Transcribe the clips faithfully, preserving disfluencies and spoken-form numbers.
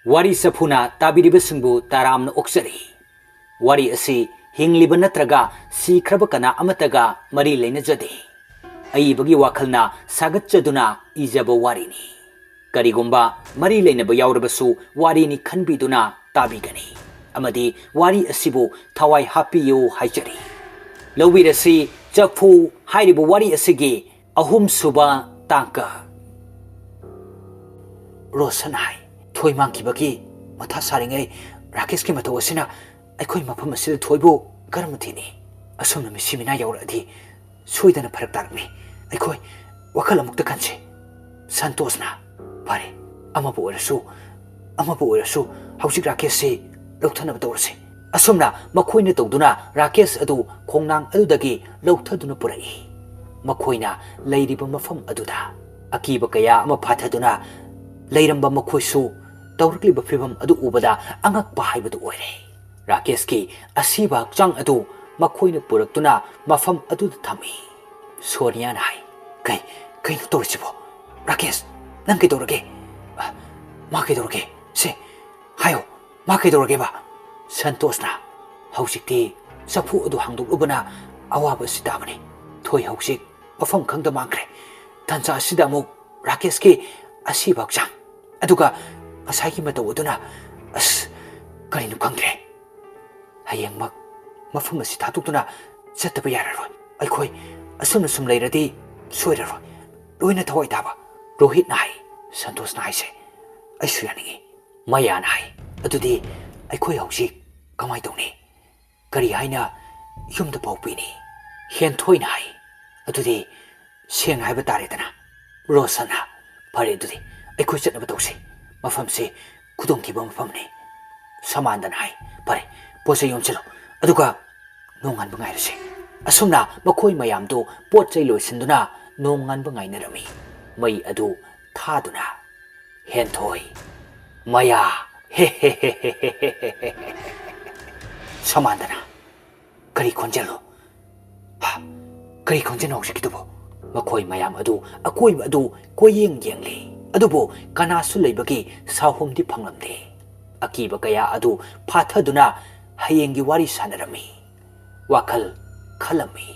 ꯋꯥꯔꯤ ꯆꯐꯨꯅ ꯇꯥꯕꯤꯔꯤꯕꯁꯤꯡꯕꯨ ꯇꯔꯥꯝꯅ ꯑꯣꯛꯆꯔꯤ꯫ ꯋꯥꯔꯤ ꯑꯁꯤ ꯍꯤꯡꯂꯤꯕ ꯅꯠꯇ꯭ꯔꯒ ꯁꯤꯈ꯭ꯔꯕ ꯀꯅꯥ ꯑꯃꯠꯇꯒ ꯃꯔꯤ ꯂꯩꯅꯖꯗꯦ꯫ ꯑꯏꯕꯒꯤ ꯋꯥꯈꯜꯅ ꯁꯥꯒꯠꯆꯗꯨꯅ ꯏꯖꯕ ꯋꯥꯔꯤꯅꯤ꯫ ꯀꯔꯤꯒꯨꯝꯕ ꯃꯔꯤ ꯂꯩꯅꯕ ꯌꯥꯎꯔꯕꯁꯨ ꯋꯥꯔꯤꯅꯤ ꯈꯟꯕꯤꯗꯨꯅ ꯇꯥꯕꯤꯒꯅꯤ ꯑꯃꯗꯤ ꯋꯥꯔꯤ ꯑꯁꯤꯕꯨ ꯊꯋꯥꯏ ꯍꯥꯞꯄꯤꯌꯨ ꯍꯥꯏꯖꯔꯤ꯫ ꯂꯧꯕꯤꯔꯁꯤ ꯆꯐꯨ ꯍꯥꯏꯔꯤꯕ ꯋꯥꯔꯤ ꯑꯁꯤꯒꯤ ꯑꯍꯨꯝꯁꯨꯕ ꯇꯥꯡꯀꯛ꯫ ꯔꯣꯁꯟ ꯍꯥꯏ, "ꯊꯣꯏ ꯃꯥꯡꯈꯤꯕꯒꯤ ꯃꯊꯥ ꯁꯥꯔꯤꯉꯩ ꯔꯥꯀꯦꯁꯀꯤ ꯃꯇꯧ ꯑꯁꯤꯅ ꯑꯩꯈꯣꯏ ꯃꯐꯝ ꯑꯁꯤꯗ ꯊꯣꯏꯕꯨ ꯀꯔꯝꯅ ꯊꯤꯅꯤ? ꯑꯁꯨꯝꯅ ꯃꯤꯁꯤ ꯃꯤꯅꯥ ꯌꯧꯔꯛꯑꯗꯤ ꯁꯣꯏꯗꯅ ꯐꯔꯛ ꯇꯥꯔꯛꯅꯤ꯫ ꯑꯩꯈꯣꯏ ꯋꯥꯈꯜ ꯑꯃꯨꯛꯇ ꯈꯟꯁꯤ꯫" ꯁꯟꯇꯣꯁꯅ, "ꯐꯔꯦ, ꯑꯃꯕꯨ ꯑꯣꯏꯔꯁꯨ, ꯑꯃꯕꯨ ꯑꯣꯏꯔꯁꯨ ꯍꯧꯖꯤꯛ ꯔꯥꯀꯦꯁꯁꯤ ꯂꯧꯊꯅꯕ ꯇꯧꯔꯁꯤ꯫" ꯑꯁꯨꯝꯅ ꯃꯈꯣꯏꯅ ꯇꯧꯗꯨꯅ ꯔꯥꯀꯦꯁ ꯑꯗꯨ ꯈꯣꯡꯅꯥꯡ ꯑꯗꯨꯗꯒꯤ ꯂꯧꯊꯗꯨꯅ ꯄꯨꯔꯛꯏ꯫ ꯃꯈꯣꯏꯅ ꯂꯩꯔꯤꯕ ꯃꯐꯝ ꯑꯗꯨꯗ ꯑꯀꯤꯕ ꯀꯌꯥ ꯑꯃ ꯐꯥꯊꯗꯨꯅ ꯂꯩꯔꯝꯕ ꯃꯈꯣꯏꯁꯨ ꯇꯧꯔꯛꯂꯤꯕ ꯐꯤꯚꯝ ꯑꯗꯨ ꯎꯕꯗ ꯑꯉꯛꯄ ꯍꯥꯏꯕꯗꯨ ꯑꯣꯏꯔꯦ꯫ ꯔꯥꯀꯦꯁꯀꯤ ꯑꯁꯤꯕ ꯍꯛꯆꯥꯡ ꯑꯗꯨ ꯃꯈꯣꯏꯅ ꯄꯨꯔꯛꯇꯨꯅ ꯃꯐꯝ ꯑꯗꯨꯗ ꯊꯝꯃꯤ꯫ ꯁꯣꯅꯤꯌꯥꯅ ꯍꯥꯏ, "ꯀꯩ, ꯀꯩꯅꯣ ꯇꯧꯔꯤꯁꯤꯕꯣ? ꯔꯥꯀꯦꯁ, ꯅꯪ ꯀꯩꯗꯧꯔꯒꯦ? ꯑ, ꯃꯥ ꯀꯩꯗꯧꯔꯒꯦ? ꯁꯦ, ꯍꯥꯏꯌꯣ, ꯃꯥ ꯀꯩꯗꯧꯔꯒꯦꯕ?" ꯁꯟꯇꯣꯁꯅ, "ꯍꯧꯖꯤꯛꯇꯤ ꯆꯐꯨ ꯑꯗꯨ ꯍꯥꯡꯗꯣꯛꯂꯨꯕꯅ ꯑꯋꯥꯕ ꯑꯁꯤ ꯇꯥꯕꯅꯤ꯫ ꯊꯣꯏ ꯍꯧꯖꯤꯛ ꯃꯐꯝ ꯈꯪꯗ ꯃꯥꯡꯈ꯭ꯔꯦ꯫ ꯇꯥꯟꯖꯥ ꯑꯁꯤꯗ ꯑꯃꯨꯛ ꯔꯥꯀꯦꯁꯀꯤ ꯑꯁꯤꯕ ꯍꯛꯆꯥꯡ, ꯑꯗꯨꯒ ꯉꯁꯥꯏꯒꯤ ꯃꯇꯧ ꯑꯗꯨꯅ, ꯑꯁ, ꯀꯔꯤꯅꯣ ꯈꯪꯗ꯭ꯔꯦ꯫ ꯍꯌꯦꯡꯃꯛ ꯃꯐꯝ ꯑꯁꯤ ꯊꯥꯗꯣꯛꯇꯨꯅ ꯆꯠꯇꯕ ꯌꯥꯔꯔꯣꯏ꯫ ꯑꯩꯈꯣꯏ ꯑꯁꯨꯝꯅ ꯁꯨꯝ ꯂꯩꯔꯗꯤ ꯁꯣꯏꯔꯔꯣꯏ꯫" ꯂꯣꯏꯅ ꯊꯋꯥꯏ ꯇꯥꯕ ꯔꯣꯍꯤꯠꯅ ꯍꯥꯏ꯫ ꯁꯟꯇꯣꯁꯅ ꯍꯥꯏꯁꯦ, "ꯑꯩꯁꯨ ꯌꯥꯅꯤꯡꯉꯤ꯫" ꯃꯌꯥꯅ ꯍꯥꯏ, "ꯑꯗꯨꯗꯤ ꯑꯩꯈꯣꯏ ꯍꯧꯖꯤꯛ ꯀꯃꯥꯏ ꯇꯧꯅꯤ? ꯀꯔꯤ ꯍꯥꯏꯅ ꯌꯨꯝꯗ ꯄꯥꯎ ꯄꯤꯅꯤ?" ꯍꯦꯟꯊꯣꯏꯅ ꯍꯥꯏ, "ꯑꯗꯨꯗꯤ ꯁꯦꯡꯅ ꯍꯥꯏꯕ ꯇꯥꯔꯦꯗꯅ꯫" ꯔꯣꯁꯟꯅ, "ꯐꯔꯦ, ꯑꯗꯨꯗꯤ ꯑꯩꯈꯣꯏ ꯆꯠꯅꯕ ꯇꯧꯁꯤ꯫ ꯃꯐꯝꯁꯤ ꯈꯨꯗꯣꯡꯊꯤꯕ ꯃꯐꯝꯅꯤ꯫" ꯁꯃꯥꯟꯗꯅ ꯍꯥꯏ, "ꯐꯔꯦ, ꯄꯣꯠ ꯆꯩ ꯌꯣꯝꯁꯤꯜꯂꯨ, ꯑꯗꯨꯒ ꯅꯣꯡꯉꯥꯟꯕ ꯉꯥꯏꯔꯁꯤ꯫" ꯑꯁꯨꯝꯅ ꯃꯈꯣꯏ ꯃꯌꯥꯝꯗꯨ ꯄꯣꯠ ꯆꯩ ꯂꯣꯏꯁꯤꯟꯗꯨꯅ ꯅꯣꯡꯉꯥꯟꯕ ꯉꯥꯏꯅꯔꯝꯃꯤ꯫ ꯃꯩ ꯑꯗꯨ ꯊꯥꯗꯨꯅ꯫ ꯍꯦꯟꯊꯣꯏ, ꯃꯌꯥ, ꯍꯦ ꯍꯦ ꯍꯦ ꯍꯦ ꯍꯦ ꯍꯦ ꯍꯦ ꯍꯦ꯫ ꯁꯃꯥꯟꯗꯅ, "ꯀꯔꯤ ꯈꯣꯟꯖꯦꯜꯅꯣ? ꯍꯥ? ꯀꯔꯤ ꯈꯣꯟꯖꯦꯜꯅꯣ ꯍꯧꯖꯤꯛꯀꯤꯗꯨꯕꯣ?" ꯃꯈꯣꯏ ꯃꯌꯥꯝ ꯑꯗꯨ ꯑꯀꯣꯏꯕ ꯑꯗꯨ ꯀꯣꯏꯌꯦꯡ ꯌꯦꯡꯂꯤ꯫ ꯑꯗꯨꯕꯨ ꯀꯅꯥꯁꯨ ꯂꯩꯕꯒꯤ ꯁꯥꯍꯨꯝꯗꯤ ꯐꯪꯂꯝꯗꯦ꯫ ꯑꯀꯤꯕ ꯀꯌꯥ ꯑꯗꯨ ꯐꯥꯊꯗꯨꯅ ꯍꯌꯦꯡꯒꯤ ꯋꯥꯔꯤ ꯁꯥꯟꯅꯔꯝꯃꯤ꯫ ꯋꯥꯈꯜ ꯈꯜꯂꯝꯃꯤ꯫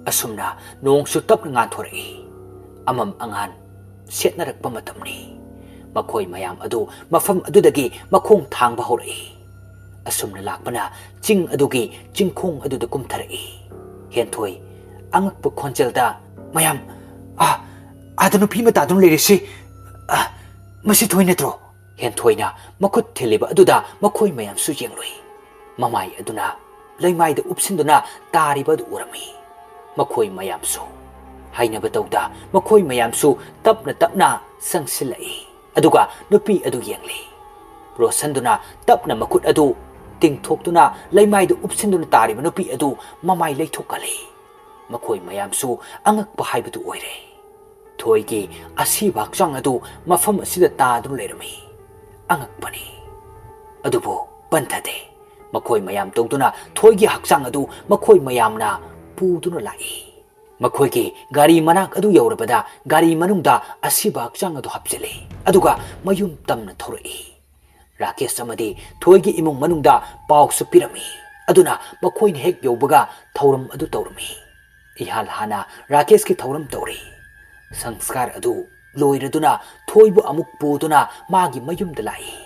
ꯑꯁꯨꯝꯅ ꯅꯣꯡꯁꯨ ꯇꯞꯅ ꯉꯥꯟꯊꯣꯔꯛꯏ꯫ ꯑꯃꯝ ꯑꯉꯥꯟ ꯁꯦꯠꯅꯔꯛꯄ ꯃꯇꯝꯅꯤ꯫ ꯃꯈꯣꯏ ꯃꯌꯥꯝ ꯑꯗꯨ ꯃꯐꯝ ꯑꯗꯨꯗꯒꯤ ꯃꯈꯣꯡ ꯊꯥꯡꯕ ꯍꯧꯔꯛꯏ꯫ ꯑꯁꯨꯝꯅ ꯂꯥꯛꯄꯅ ꯆꯤꯡ ꯑꯗꯨꯒꯤ ꯆꯤꯡꯈꯣꯡ ꯑꯗꯨꯗ ꯀꯨꯝꯊꯔꯛꯏ꯫ ꯍꯦꯟꯊꯣꯏ ꯑꯉꯛꯄ ꯈꯣꯟꯖꯦꯜꯗ, "ꯃꯌꯥꯝ, ꯑꯥ, ꯑꯥꯗ ꯅꯨꯄꯤ ꯑꯃ ꯇꯥꯗꯨꯅ ꯂꯩꯔꯤꯁꯤ, ꯑꯥ, ꯃꯁꯤ ꯊꯣꯏ ꯅꯠꯇ꯭ꯔꯣ?" ꯍꯦꯟꯊꯣꯏꯅ ꯃꯈꯨꯠ ꯊꯤꯜꯂꯤꯕ ꯑꯗꯨꯗ ꯃꯈꯣꯏ ꯃꯌꯥꯝꯁꯨ ꯌꯦꯡꯂꯨꯏ꯫ ꯃꯃꯥꯏ ꯑꯗꯨꯅ ꯂꯩꯃꯥꯏꯗ ꯎꯞꯁꯤꯟꯗꯨꯅ ꯇꯥꯔꯤꯕ ꯑꯗꯨ ꯎꯔꯝꯃꯤ꯫ ꯃꯈꯣꯏ ꯃꯌꯥꯝꯁꯨ ꯍꯥꯏꯅꯕ ꯇꯧꯗ ꯃꯈꯣꯏ ꯃꯌꯥꯝꯁꯨ ꯇꯞꯅ ꯇꯞꯅ ꯆꯪꯁꯤꯜꯂꯛꯏ꯫ ꯑꯗꯨꯒ ꯅꯨꯄꯤ ꯑꯗꯨ ꯌꯦꯡꯂꯤ꯫ ꯔꯣꯁꯟꯗꯨꯅ ꯇꯞꯅ ꯃꯈꯨꯠ ꯑꯗꯨ ꯇꯤꯡꯊꯣꯛꯇꯨꯅ ꯂꯩꯃꯥꯏꯗ ꯎꯞꯁꯤꯟꯗꯨꯅ ꯇꯥꯔꯤꯕ ꯅꯨꯄꯤ ꯑꯗꯨ ꯃꯃꯥꯏ ꯂꯩꯊꯣꯛꯍꯜꯂꯤ꯫ ꯃꯈꯣꯏ ꯃꯌꯥꯝꯁꯨ ꯑꯉꯛꯄ ꯍꯥꯏꯕꯗꯨ ꯑꯣꯏꯔꯦ꯫ ꯊꯣꯏꯒꯤ ꯑꯁꯤꯕ ꯍꯛꯆꯥꯡ ꯑꯗꯨ ꯃꯐꯝ ꯑꯁꯤꯗ ꯇꯥꯗꯨꯅ ꯂꯩꯔꯝꯃꯤ꯫ ꯑꯉꯛꯄꯅꯤ꯫ ꯑꯗꯨꯕꯨ ꯄꯟꯊꯗꯦ꯫ ꯃꯈꯣꯏ ꯃꯌꯥꯝ ꯇꯧꯗꯨꯅ ꯊꯣꯏꯒꯤ ꯍꯛꯆꯥꯡ ꯑꯗꯨ ꯃꯈꯣꯏ ꯃꯌꯥꯝꯅ ꯄꯨꯗꯨꯅ ꯂꯥꯛꯏ꯫ ꯃꯈꯣꯏꯒꯤ ꯒꯥꯔꯤ ꯃꯅꯥꯛ ꯑꯗꯨ ꯌꯧꯔꯕꯗ ꯒꯥꯔꯤ ꯃꯅꯨꯡꯗ ꯑꯁꯤꯕ ꯍꯛꯆꯥꯡ ꯑꯗꯨ ꯍꯥꯞꯆꯤꯜꯂꯤ꯫ ꯑꯗꯨꯒ ꯃꯌꯨꯝ ꯇꯝꯅ ꯊꯧꯔꯛꯏ꯫ ꯔꯥꯀꯦꯁ ꯑꯃꯗꯤ ꯊꯣꯏꯒꯤ ꯏꯃꯨꯡ ꯃꯅꯨꯡꯗ ꯄꯥꯎꯁꯨ ꯄꯤꯔꯝꯃꯤ꯫ ꯑꯗꯨꯅ ꯃꯈꯣꯏꯅ ꯍꯦꯛ ꯌꯧꯕꯒ ꯊꯧꯔꯝ ꯑꯗꯨ ꯇꯧꯔꯝꯃꯤ꯫ ꯏꯍꯥꯟ ꯍꯥꯟꯅ ꯔꯥꯀꯦꯁꯀꯤ ꯊꯧꯔꯝ ꯇꯧꯔꯤ꯫ ꯁꯪꯁꯀꯥꯔ ꯑꯗꯨ ꯂꯣꯏꯔꯗꯨꯅ ꯊꯣꯏꯕꯨ ꯑꯃꯨꯛ ꯄꯨꯗꯨꯅ ꯃꯥꯒꯤ ꯃꯌꯨꯝꯗ ꯂꯥꯛꯏ꯫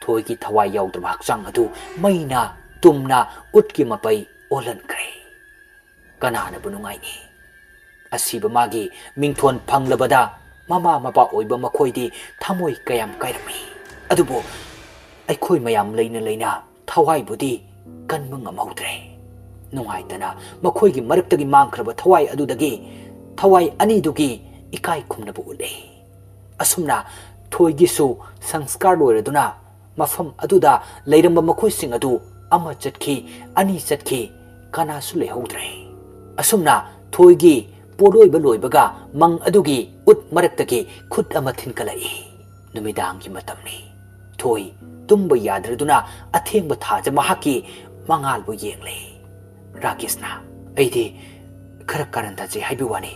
ꯊꯣꯏꯒꯤ ꯊꯋꯥꯏ ꯌꯥꯎꯗ꯭ꯔꯕ ꯍꯛꯆꯥꯡ ꯑꯗꯨ ꯃꯩꯅ ꯇꯨꯝꯅ ꯎꯠꯀꯤ ꯃꯄꯩ ꯑꯣꯜꯍꯟꯈ꯭ꯔꯦ꯫ ꯀꯅꯥꯅꯕꯨ ꯅꯨꯡꯉꯥꯏꯅꯤ? ꯑꯁꯤꯕ ꯃꯥꯒꯤ ꯃꯤꯡꯊꯣꯟ ꯐꯪꯂꯕꯗ ꯃꯃꯥ ꯃꯄꯥ ꯑꯣꯏꯕ ꯃꯈꯣꯏꯗꯤ ꯊꯃꯣꯏ ꯀꯌꯥꯝ ꯀꯥꯏꯔꯝꯃꯤ꯫ ꯑꯗꯨꯕꯨ ꯑꯩꯈꯣꯏ ꯃꯌꯥꯝ ꯂꯩꯅ ꯂꯩꯅ ꯊꯋꯥꯏꯕꯨꯗꯤ ꯀꯟꯕ ꯉꯝꯍꯧꯗ꯭ꯔꯦ꯫ ꯅꯨꯡꯉꯥꯏꯇꯅ ꯃꯈꯣꯏꯒꯤ ꯃꯔꯛꯇꯒꯤ ꯃꯥꯡꯈ꯭ꯔꯕ ꯊꯋꯥꯏ ꯑꯗꯨꯗꯒꯤ ꯊꯋꯥꯏ ꯑꯅꯤꯗꯨꯒꯤ ꯏꯀꯥꯏ ꯈꯨꯝꯅꯕ ꯎꯠꯂꯤ꯫ ꯑꯁꯨꯝꯅ ꯊꯣꯏꯒꯤꯁꯨ ꯁꯪꯁꯀꯥꯔ ꯂꯣꯏꯔꯗꯨꯅ ꯃꯐꯝ ꯑꯗꯨꯗ ꯂꯩꯔꯝꯕ ꯃꯈꯣꯏꯁꯤꯡ ꯑꯗꯨ ꯑꯃ ꯆꯠꯈꯤ, ꯑꯅꯤ ꯆꯠꯈꯤ, ꯀꯅꯥꯁꯨ ꯂꯩꯍꯧꯗ꯭ꯔꯦ꯫ ꯑꯁꯨꯝꯅ ꯊꯣꯏꯒꯤ ꯄꯣꯠꯂꯣꯏꯕ ꯂꯣꯏꯕꯒ ꯃꯪ ꯑꯗꯨꯒꯤ ꯎꯠ ꯃꯔꯛꯇꯒꯤ ꯈꯨꯠ ꯑꯃ ꯊꯤꯟꯀꯠꯂꯛꯏ꯫ ꯅꯨꯃꯤꯗꯥꯡꯒꯤ ꯃꯇꯝꯅꯤ꯫ ꯊꯣꯏ ꯇꯨꯝꯕ ꯌꯥꯗ꯭ꯔꯗꯨꯅ ꯑꯊꯦꯡꯕ ꯊꯥꯖ ꯃꯍꯥꯛꯀꯤ ꯃꯉꯥꯜꯕꯨ ꯌꯦꯡꯂꯦ꯫ ꯔꯥꯀꯦꯁꯅ, "ꯑꯩꯗꯤ ꯈꯔ ꯀꯥꯔꯟ ꯇꯥꯖꯩ ꯍꯥꯏꯕ ꯋꯥꯅꯤ,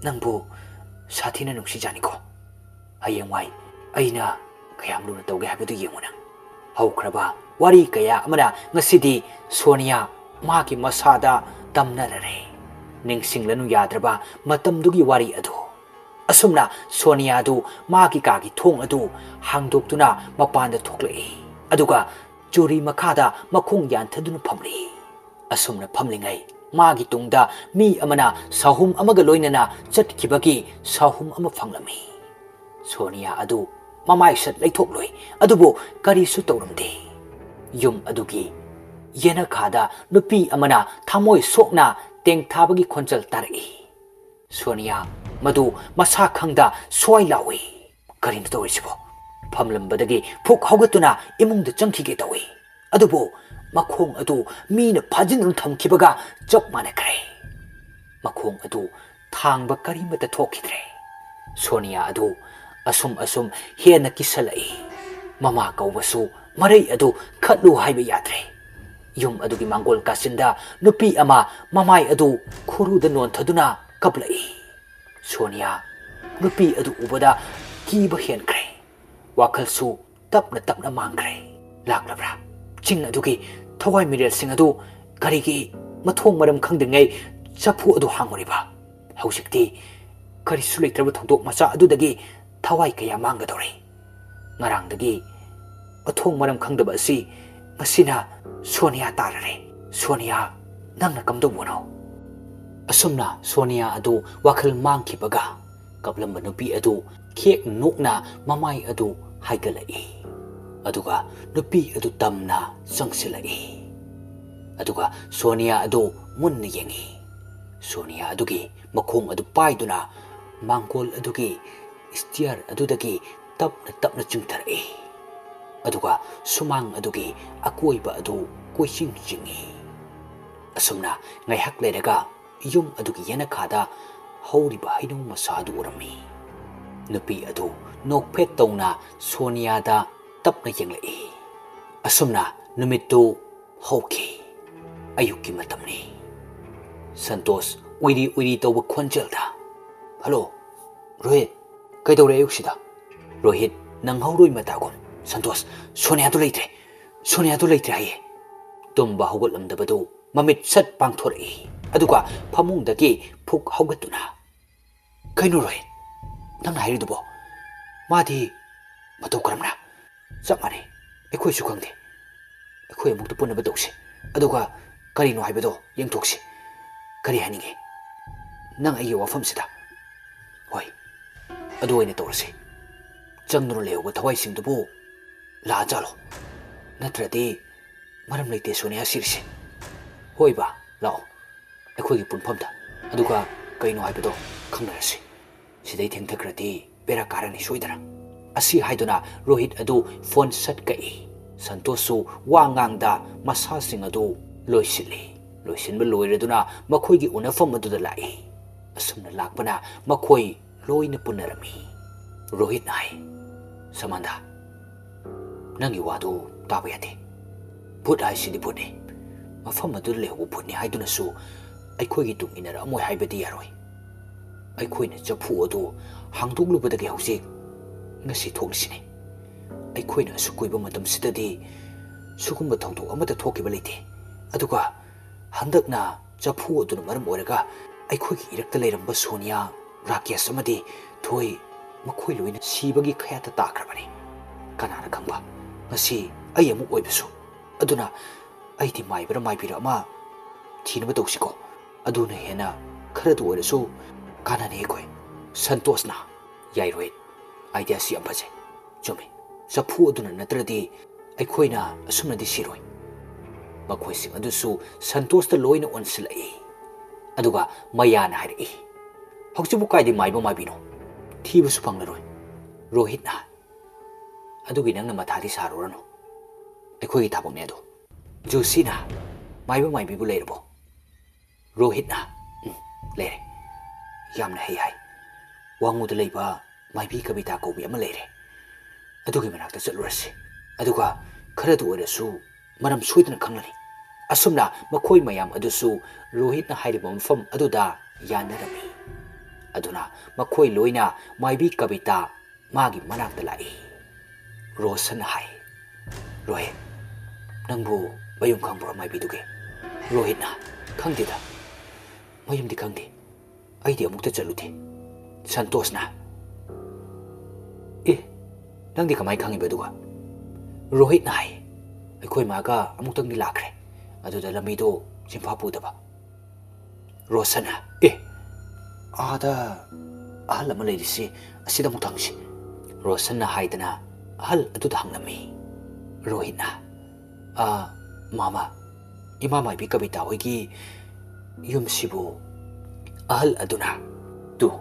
ꯅꯪꯕꯨ ꯁꯥꯊꯤꯅ ꯅꯨꯡꯁꯤꯖꯥꯅꯤꯀꯣ?" ꯍꯌꯦꯡꯋꯥꯏ ꯑꯩꯅ ꯀꯌꯥꯝ ꯂꯨꯅ ꯇꯧꯒꯦ ꯍꯥꯏꯕꯗꯨ ꯌꯦꯡꯉꯨ ꯅꯪ꯫ ꯍꯧꯈ꯭ꯔꯕ ꯋꯥꯔꯤ ꯀꯌꯥ ꯑꯃꯅ ꯉꯁꯤꯗꯤ ꯁꯣꯅꯤꯌꯥ ꯃꯥꯒꯤ ꯃꯁꯥꯗ ꯇꯝꯅꯔꯔꯦ꯫ ꯅꯤꯡꯁꯤꯡꯂꯅꯨ ꯌꯥꯗ꯭ꯔꯕ ꯃꯇꯝꯗꯨꯒꯤ ꯋꯥꯔꯤ ꯑꯗꯨ꯫ ꯑꯁꯨꯝꯅ ꯁꯣꯅꯤꯌꯥꯗꯨ ꯃꯥꯒꯤ ꯀꯥꯒꯤ ꯊꯣꯡ ꯑꯗꯨ ꯍꯥꯡꯗꯣꯛꯇꯨꯅ ꯃꯄꯥꯟꯗ ꯊꯣꯛꯂꯛꯏ꯫ ꯑꯗꯨꯒ ꯆꯨꯔꯤ ꯃꯈꯥꯗ ꯃꯈꯣꯡ ꯌꯥꯟꯊꯗꯨꯅ ꯐꯝꯂꯤ꯫ ꯑꯁꯨꯝꯅ ꯐꯝꯂꯤꯉꯩ ꯃꯥꯒꯤ ꯇꯨꯡꯗ ꯃꯤ ꯑꯃꯅ ꯁꯥꯍꯨꯝ ꯑꯃꯒ ꯂꯣꯏꯅꯅ ꯆꯠꯈꯤꯕꯒꯤ ꯁꯥꯍꯨꯝ ꯑꯃ ꯐꯪꯂꯝꯃꯤ꯫ ꯁꯣꯅꯤꯌꯥ ꯑꯗꯨ ꯃꯃꯥꯏꯁꯠ ꯂꯩꯊꯣꯛꯂꯨꯏ, ꯑꯗꯨꯕꯨ ꯀꯔꯤꯁꯨ ꯇꯧꯔꯝꯗꯦ꯫ ꯌꯨꯝ ꯑꯗꯨꯒꯤ ꯌꯦꯅꯈꯥꯗ ꯅꯨꯄꯤ ꯑꯃꯅ ꯊꯃꯣꯏ ꯁꯣꯛꯅ ꯇꯦꯡꯊꯥꯕꯒꯤ ꯈꯣꯟꯖꯦꯜ ꯇꯥꯔꯛꯏ꯫ ꯁꯣꯅꯤꯌꯥ ꯃꯗꯨ ꯃꯁꯥ ꯈꯪꯗ ꯁ꯭ꯋꯥꯏ ꯂꯥꯎꯏ꯫ ꯀꯔꯤꯅꯣ ꯇꯧꯔꯤꯁꯤꯕꯣ? ꯐꯝꯂꯝꯕꯗꯒꯤ ꯐꯨꯛ ꯍꯧꯒꯠꯇꯨꯅ ꯏꯃꯨꯡꯗ ꯆꯪꯈꯤꯒꯦ ꯇꯧꯏ꯫ ꯑꯗꯨꯕꯨ ꯃꯈꯣꯡ ꯑꯗꯨ ꯃꯤꯅ ꯐꯥꯖꯤꯟꯗꯨꯅ ꯊꯝꯈꯤꯕꯒ ꯆꯞ ꯃꯥꯟꯅꯈ꯭ꯔꯦ꯫ ꯃꯈꯣꯡ ꯑꯗꯨ ꯊꯥꯡꯕ ꯀꯔꯤꯃꯠꯇ ꯊꯣꯛꯈꯤꯗ꯭ꯔꯦ꯫ ꯁꯣꯅꯤꯌꯥ ꯑꯗꯨ ꯑꯁꯨꯝ ꯑꯁꯨꯝ ꯍꯦꯟꯅ ꯀꯤꯁꯜꯂꯛꯏ꯫ ꯃꯃꯥ ꯀꯧꯕꯁꯨ ꯃꯔꯩ ꯑꯗꯨ ꯈꯠꯂꯨ ꯍꯥꯏꯕ ꯌꯥꯗ꯭ꯔꯦ꯫ ꯌꯨꯝ ꯑꯗꯨꯒꯤ ꯃꯥꯡꯒꯣꯜ ꯀꯥꯆꯤꯟꯗ ꯅꯨꯄꯤ ꯑꯃ ꯃꯃꯥꯏ ꯑꯗꯨ ꯈꯨꯔꯨꯗ ꯅꯣꯟꯊꯗꯨꯅ ꯀꯞꯂꯛꯏ꯫ ꯁꯣꯅꯤꯌꯥ ꯅꯨꯄꯤ ꯑꯗꯨ ꯎꯕꯗ ꯀꯤꯕ ꯍꯦꯟꯈ꯭ꯔꯦ꯫ ꯋꯥꯈꯜꯁꯨ ꯇꯞꯅ ꯇꯞꯅ ꯃꯥꯡꯈ꯭ꯔꯦ꯫ ꯂꯥꯛꯂꯕ꯭ꯔꯥ? ꯆꯤꯡ ꯑꯗꯨꯒꯤ ꯊꯋꯥꯏ ꯃꯤꯔꯦꯜꯁꯤꯡ ꯑꯗꯨ ꯀꯔꯤꯒꯤ ꯃꯊꯣꯡ ꯃꯔꯝ ꯈꯪꯗ꯭ꯔꯤꯉꯩ ꯆꯐꯨ ꯑꯗꯨ ꯍꯥꯡꯉꯨꯔꯤꯕ? ꯍꯧꯖꯤꯛꯇꯤ ꯀꯔꯤꯁꯨ ꯂꯩꯇ꯭ꯔꯕ ꯊꯧꯗꯣꯛ ꯃꯆꯥ ꯑꯗꯨꯗꯒꯤ ꯊꯋꯥꯏ ꯀꯌꯥ ꯃꯥꯡꯒꯗꯧꯔꯤ꯫ ꯉꯔꯥꯡꯗꯒꯤ ꯃꯊꯣꯡ ꯃꯔꯝ ꯈꯪꯗꯕ ꯑꯁꯤ ꯉꯁꯤꯅ ꯁꯣꯅꯤꯌꯥ ꯇꯥꯔꯔꯦ꯫ ꯁꯣꯅꯤꯌꯥ, ꯅꯪꯅ ꯀꯝꯗꯧꯕꯅꯣ? ꯑꯁꯨꯝꯅ ꯁꯣꯅꯤꯌꯥ ꯑꯗꯨ ꯋꯥꯈꯜ ꯃꯥꯡꯈꯤꯕꯒ ꯀꯞꯂꯝꯕ ꯅꯨꯄꯤ ꯑꯗꯨ ꯈꯦꯛ ꯅꯣꯛꯅ ꯃꯃꯥꯏ ꯑꯗꯨ ꯍꯥꯏꯒꯠꯂꯛꯏ꯫ ꯑꯗꯨꯒ ꯅꯨꯄꯤ ꯑꯗꯨ ꯇꯝꯅ ꯆꯪꯁꯤꯜꯂꯛꯏ꯫ ꯑꯗꯨꯒ ꯁꯣꯅꯤꯌꯥ ꯑꯗꯨ ꯃꯨꯟꯅ ꯌꯦꯡꯏ꯫ ꯁꯣꯅꯤꯌꯥ ꯑꯗꯨꯒꯤ ꯃꯈꯣꯡ ꯑꯗꯨ ꯄꯥꯏꯗꯨꯅ ꯃꯥꯡꯒꯣꯜ ꯑꯗꯨꯒꯤ ꯁ꯭ꯇꯤꯌꯔ ꯑꯗꯨꯗꯒꯤ ꯇꯞꯅ ꯇꯞꯅ ꯆꯤꯡꯊꯔꯛꯏ꯫ ꯑꯗꯨꯒ ꯁꯨꯃꯥꯡ ꯑꯗꯨꯒꯤ ꯑꯀꯣꯏꯕ ꯑꯗꯨ ꯀꯣꯏꯆꯤꯡ ꯆꯤꯡꯏ꯫ ꯑꯁꯨꯝꯅ ꯉꯥꯏꯍꯥꯛ ꯂꯩꯔꯒ ꯌꯨꯝ ꯑꯗꯨꯒꯤ ꯌꯦꯅꯈꯥꯗ ꯍꯧꯔꯤꯕ ꯍꯩꯅꯧ ꯃꯁꯥ ꯑꯗꯨ ꯎꯔꯝꯃꯤ꯫ ꯅꯨꯄꯤ ꯑꯗꯨ ꯅꯣꯛꯐꯦꯠ ꯇꯧꯅ ꯁꯣꯅꯤꯌꯥꯗ ꯇꯞꯅ ꯌꯦꯡꯂꯛꯏ꯫ ꯑꯁꯨꯝꯅ ꯅꯨꯃꯤꯠꯇꯨ ꯍꯧꯈꯤ꯫ ꯑꯌꯨꯛꯀꯤ ꯃꯇꯝꯅꯤ꯫ ꯁꯟꯇꯣꯁ ꯎꯏꯔꯤ ꯎꯏꯔꯤ ꯇꯧꯕ ꯈꯣꯟꯖꯦꯜꯗ, "ꯍꯜꯂꯣ, ꯔꯣꯍꯤꯠ, ꯀꯩꯗꯧꯔꯦ ꯑꯌꯨꯛꯁꯤꯗ?" ꯔꯣꯍꯤꯠ ꯅꯪꯍꯧꯔꯣꯏ ꯃꯇꯥꯒꯨꯝ, "ꯁꯟꯇꯣꯁ, ꯁꯣꯅꯤꯌꯥꯗꯨ ꯂꯩꯇ꯭ꯔꯦ, ꯁꯣꯅꯤꯌꯥꯗꯨ ꯂꯩꯇ꯭ꯔꯦ" ꯍꯥꯏꯌꯦ꯫ ꯇꯨꯝꯕ ꯍꯧꯒꯠꯂꯝꯗꯕꯗꯨ ꯃꯃꯤꯠ ꯁꯠ ꯄꯥꯡꯊꯣꯔꯛꯏ, ꯑꯗꯨꯒ ꯐꯃꯨꯡꯗꯒꯤ ꯐꯨꯛ ꯍꯧꯒꯠꯇꯨꯅ, "ꯀꯩꯅꯣ ꯔꯣꯍꯤꯠ, ꯅꯪꯅ ꯍꯥꯏꯔꯤꯗꯨꯕꯣ? ꯃꯥꯗꯤ ꯃꯇꯧ ꯀꯔꯝꯅ?" "ꯆꯞ ꯃꯥꯟꯅꯩ, ꯑꯩꯈꯣꯏꯁꯨ ꯈꯪꯗꯦ꯫ ꯑꯩꯈꯣꯏ ꯑꯃꯨꯛꯇ ꯄꯨꯟꯅꯕ ꯇꯧꯁꯤ, ꯑꯗꯨꯒ ꯀꯔꯤꯅꯣ ꯍꯥꯏꯕꯗꯣ ꯌꯦꯡꯊꯣꯛꯁꯤ꯫ ꯀꯔꯤ ꯍꯥꯏꯅꯤꯡꯉꯤ ꯅꯪ ꯑꯩꯒꯤ ꯋꯥꯐꯝꯁꯤꯗ?" "ꯍꯣꯏ, ꯑꯗꯨ ꯑꯣꯏꯅ ꯇꯧꯔꯁꯤ꯫ ꯆꯪꯗꯨꯅ ꯂꯩꯍꯧꯕ ꯊꯋꯥꯏꯁꯤꯡꯗꯨꯕꯨ ꯂꯥꯛꯑꯖꯥꯠꯂꯣ? ꯅꯠꯇ꯭ꯔꯗꯤ ꯃꯔꯝ ꯂꯩꯇꯦ ꯁꯣꯅꯤꯌꯥ ꯁꯤꯔꯤꯁꯦ꯫ ꯍꯣꯏ ꯕꯥ, ꯂꯥꯛꯑꯣ, ꯑꯩꯈꯣꯏꯒꯤ ꯄꯨꯟꯐꯝꯗ, ꯑꯗꯨꯒ ꯀꯩꯅꯣ ꯍꯥꯏꯕꯗꯣ ꯈꯪꯅꯔꯁꯤ꯫ ꯁꯤꯗꯩ ꯊꯦꯡꯊꯈ꯭ꯔꯗꯤ ꯕꯦꯔꯥ ꯀꯥꯔꯅꯤ ꯁꯣꯏꯗꯅ"꯫ ꯑꯁꯤ ꯍꯥꯏꯗꯨꯅ ꯔꯣꯍꯤꯠ ꯑꯗꯨ ꯐꯣꯟ ꯁꯠ ꯀꯛꯏ꯫ ꯁꯟꯇꯣꯁꯁꯨ ꯋꯥ ꯉꯥꯡꯗ ꯃꯁꯥꯁꯤꯡ ꯑꯗꯨ ꯂꯣꯏꯁꯤꯜꯂꯤ꯫ ꯂꯣꯏꯁꯤꯟꯕ ꯂꯣꯏꯔꯗꯨꯅ ꯃꯈꯣꯏꯒꯤ ꯎꯅꯐꯝ ꯑꯗꯨꯗ ꯂꯥꯛꯏ꯫ ꯑꯁꯨꯝꯅ ꯂꯥꯛꯄꯅ ꯃꯈꯣꯏ ꯂꯣꯏꯅ ꯄꯨꯟꯅꯔꯝꯃꯤ꯫ ꯔꯣꯍꯤꯠꯅ ꯍꯥꯏ, "ꯁꯃꯥꯟꯗꯥ, ꯅꯪꯒꯤ ꯋꯥꯗꯨ ꯇꯥꯕ ꯌꯥꯗꯦ꯫ ꯚꯨꯠ ꯍꯥꯏꯁꯤꯗꯤ ꯚꯨꯠꯅꯤ꯫ ꯃꯐꯝ ꯑꯗꯨꯗ ꯂꯩꯍꯧꯕ ꯚꯨꯠꯅꯤ ꯍꯥꯏꯗꯨꯅꯁꯨ ꯑꯩꯈꯣꯏꯒꯤ ꯇꯨꯡ ꯏꯟꯅꯔꯛꯑꯝꯃꯣꯏ ꯍꯥꯏꯕꯗꯤ ꯌꯥꯔꯣꯏ꯫ ꯑꯩꯈꯣꯏꯅ ꯆꯐꯨ ꯑꯗꯨ ꯍꯥꯡꯗꯣꯛꯂꯨꯕꯗꯒꯤ ꯍꯧꯖꯤꯛ ꯉꯁꯤ ꯊꯣꯛꯂꯤꯁꯤꯅꯤ꯫ ꯑꯩꯈꯣꯏꯅ ꯑꯁꯨꯛ ꯀꯨꯏꯕ ꯃꯇꯝꯁꯤꯗꯗꯤ ꯁꯤꯒꯨꯝꯕ ꯊꯧꯗꯣꯛ ꯑꯃꯠꯇ ꯊꯣꯛꯈꯤꯕ ꯂꯩꯇꯦ꯫ ꯑꯗꯨꯒ ꯍꯟꯗꯛꯅ ꯆꯐꯨ ꯑꯗꯨꯅ ꯃꯔꯝ ꯑꯣꯏꯔꯒ ꯑꯩꯈꯣꯏꯒꯤ ꯏꯔꯛꯇ ꯂꯩꯔꯝꯕ ꯁꯣꯅꯤꯌꯥ, ꯔꯥꯀꯦꯁ ꯑꯃꯗꯤ ꯊꯣꯏ, ꯃꯈꯣꯏ ꯂꯣꯏꯅ ꯁꯤꯕꯒꯤ ꯈꯌꯥꯠꯇ ꯇꯥꯈ꯭ꯔꯕꯅꯤ꯫ ꯀꯅꯥꯅ ꯈꯪꯕ, ꯉꯁꯤ ꯑꯩ ꯑꯃꯨꯛ ꯑꯣꯏꯕꯁꯨ꯫ ꯑꯗꯨꯅ ꯑꯩꯗꯤ ꯃꯥꯏꯕꯔ ꯃꯥꯏꯕꯤꯔ ꯑꯃ ꯊꯤꯅꯕ ꯇꯧꯁꯤꯀꯣ꯫ ꯑꯗꯨꯅ ꯍꯦꯟꯅ ꯈꯔꯗ ꯑꯣꯏꯔꯁꯨ ꯀꯥꯟꯅꯅꯤ ꯑꯩꯈꯣꯏ"꯫ ꯁꯟꯇꯣꯁꯅ, "ꯌꯥꯏ ꯔꯣꯍꯤꯠ, ꯑꯥꯏꯗꯤꯌꯥꯁꯤ ꯌꯥꯝ ꯐꯖꯩ꯫ ꯆꯨꯝꯃꯤ, ꯆꯐꯨ ꯑꯗꯨꯅ ꯅꯠꯇ꯭ꯔꯗꯤ ꯑꯩꯈꯣꯏꯅ ꯑꯁꯨꯝꯅꯗꯤ ꯁꯤꯔꯣꯏ"꯫ ꯃꯈꯣꯏꯁꯤꯡ ꯑꯗꯨꯁꯨ ꯁꯟꯇꯣꯁꯇ ꯂꯣꯏꯅ ꯑꯣꯟꯁꯤꯜꯂꯛꯏ꯫ ꯑꯗꯨꯒ ꯃꯌꯥꯅ ꯍꯥꯏꯔꯛꯏ, "ꯍꯧꯖꯤꯛꯄꯨ ꯀꯥꯏꯗꯩ ꯃꯥꯏꯕ ꯃꯥꯏꯕꯤꯅꯣ? ꯊꯤꯕꯁꯨ ꯐꯪꯂꯔꯣꯏ"꯫ ꯔꯣꯍꯤꯠꯅ, "ꯑꯗꯨꯒꯤ ꯅꯪꯅ ꯃꯊꯥꯗꯤ ꯁꯥꯔꯨꯔꯅꯨ, ꯑꯩꯈꯣꯏꯒꯤ ꯊꯕꯛꯅꯦ ꯑꯗꯣ"꯫ ꯖꯣꯁꯤꯅ, "ꯃꯥꯏꯕ ꯃꯥꯏꯕꯤꯕꯨ ꯂꯩꯔꯕꯣ?" ꯔꯣꯍꯤꯠꯅ, "ꯎꯝ, ꯂꯩꯔꯦ꯫ ꯌꯥꯝꯅ ꯍꯩ ꯍꯥꯏ꯫ ꯋꯥꯉꯨꯗ ꯂꯩꯕ ꯃꯥꯏꯕꯤ ꯀꯕꯤꯇꯥ ꯀꯧꯕꯤ ꯑꯃ ꯂꯩꯔꯦ꯫ ꯑꯗꯨꯒꯤ ꯃꯅꯥꯛꯇ ꯆꯠꯂꯨꯔꯁꯤ꯫ ꯑꯗꯨꯒ ꯈꯔꯗ ꯑꯣꯏꯔꯁꯨ ꯃꯔꯝ ꯁꯣꯏꯗꯅ ꯈꯪꯂꯅꯤ"꯫ ꯑꯁꯨꯝꯅ ꯃꯈꯣꯏ ꯃꯌꯥꯝ ꯑꯗꯨꯁꯨ ꯔꯣꯍꯤꯠꯅ ꯍꯥꯏꯔꯤꯕ ꯃꯐꯝ ꯑꯗꯨꯗ ꯌꯥꯅꯔꯝꯃꯤ꯫ ꯑꯗꯨꯅ ꯃꯈꯣꯏ ꯂꯣꯏꯅ ꯃꯥꯏꯕꯤ ꯀꯕꯤꯇꯥ ꯃꯥꯒꯤ ꯃꯅꯥꯛꯇ ꯂꯥꯛꯏ꯫ ꯔꯣꯁꯟꯅ ꯍꯥꯏ, "ꯔꯣꯍꯤꯠ, ꯅꯪꯕꯨ ꯃꯌꯨꯝ ꯈꯪꯕ꯭ꯔꯣ ꯑꯃꯥꯏꯕꯤꯗꯨꯒꯤ?" ꯔꯣꯍꯤꯠꯅ, "ꯈꯪꯗꯦꯗ, ꯃꯌꯨꯝꯗꯤ ꯈꯪꯗꯦ, ꯑꯩꯗꯤ ꯑꯃꯨꯛꯇ ꯆꯠꯂꯨꯗꯦ꯫" ꯁꯟꯇꯣꯁꯅ, "ꯑꯦ, ꯅꯪꯗꯤ ꯀꯃꯥꯏꯅ ꯈꯪꯉꯤꯕ ꯑꯗꯨꯒ?" ꯔꯣꯍꯤꯠꯅ ꯍꯥꯏ, "ꯑꯩꯈꯣꯏ ꯃꯥꯒ ꯑꯃꯨꯛꯇꯪꯗꯤ ꯂꯥꯛꯈ꯭ꯔꯦ, ꯑꯗꯨꯗ ꯂꯝꯕꯤꯗꯣ ꯆꯤꯟꯐꯥ ꯄꯨꯗꯕ꯫" ꯔꯣꯁꯟꯅ, "ꯑꯦ, ꯑꯥꯗ ꯑꯍꯜ ꯑꯃ ꯂꯩꯔꯤꯁꯤ, ꯑꯁꯤꯗ ꯑꯃꯨꯛ ꯊꯝꯁꯤ꯫" ꯔꯣꯁꯟꯅ ꯍꯥꯏꯗꯅ ꯑꯍꯜ ꯑꯗꯨꯗ ꯍꯪꯂꯝꯃꯤ꯫ ꯔꯣꯍꯤꯠꯅ, "ꯑꯥ, ꯃꯥꯃ, ꯏꯃꯥ ꯃꯥꯏꯕꯤ ꯀꯕꯤꯇꯥ ꯍꯣꯏꯒꯤ ꯌꯨꯝꯁꯤꯕꯨ?" ꯑꯍꯜ ꯑꯗꯨꯅ, "ꯇꯨ,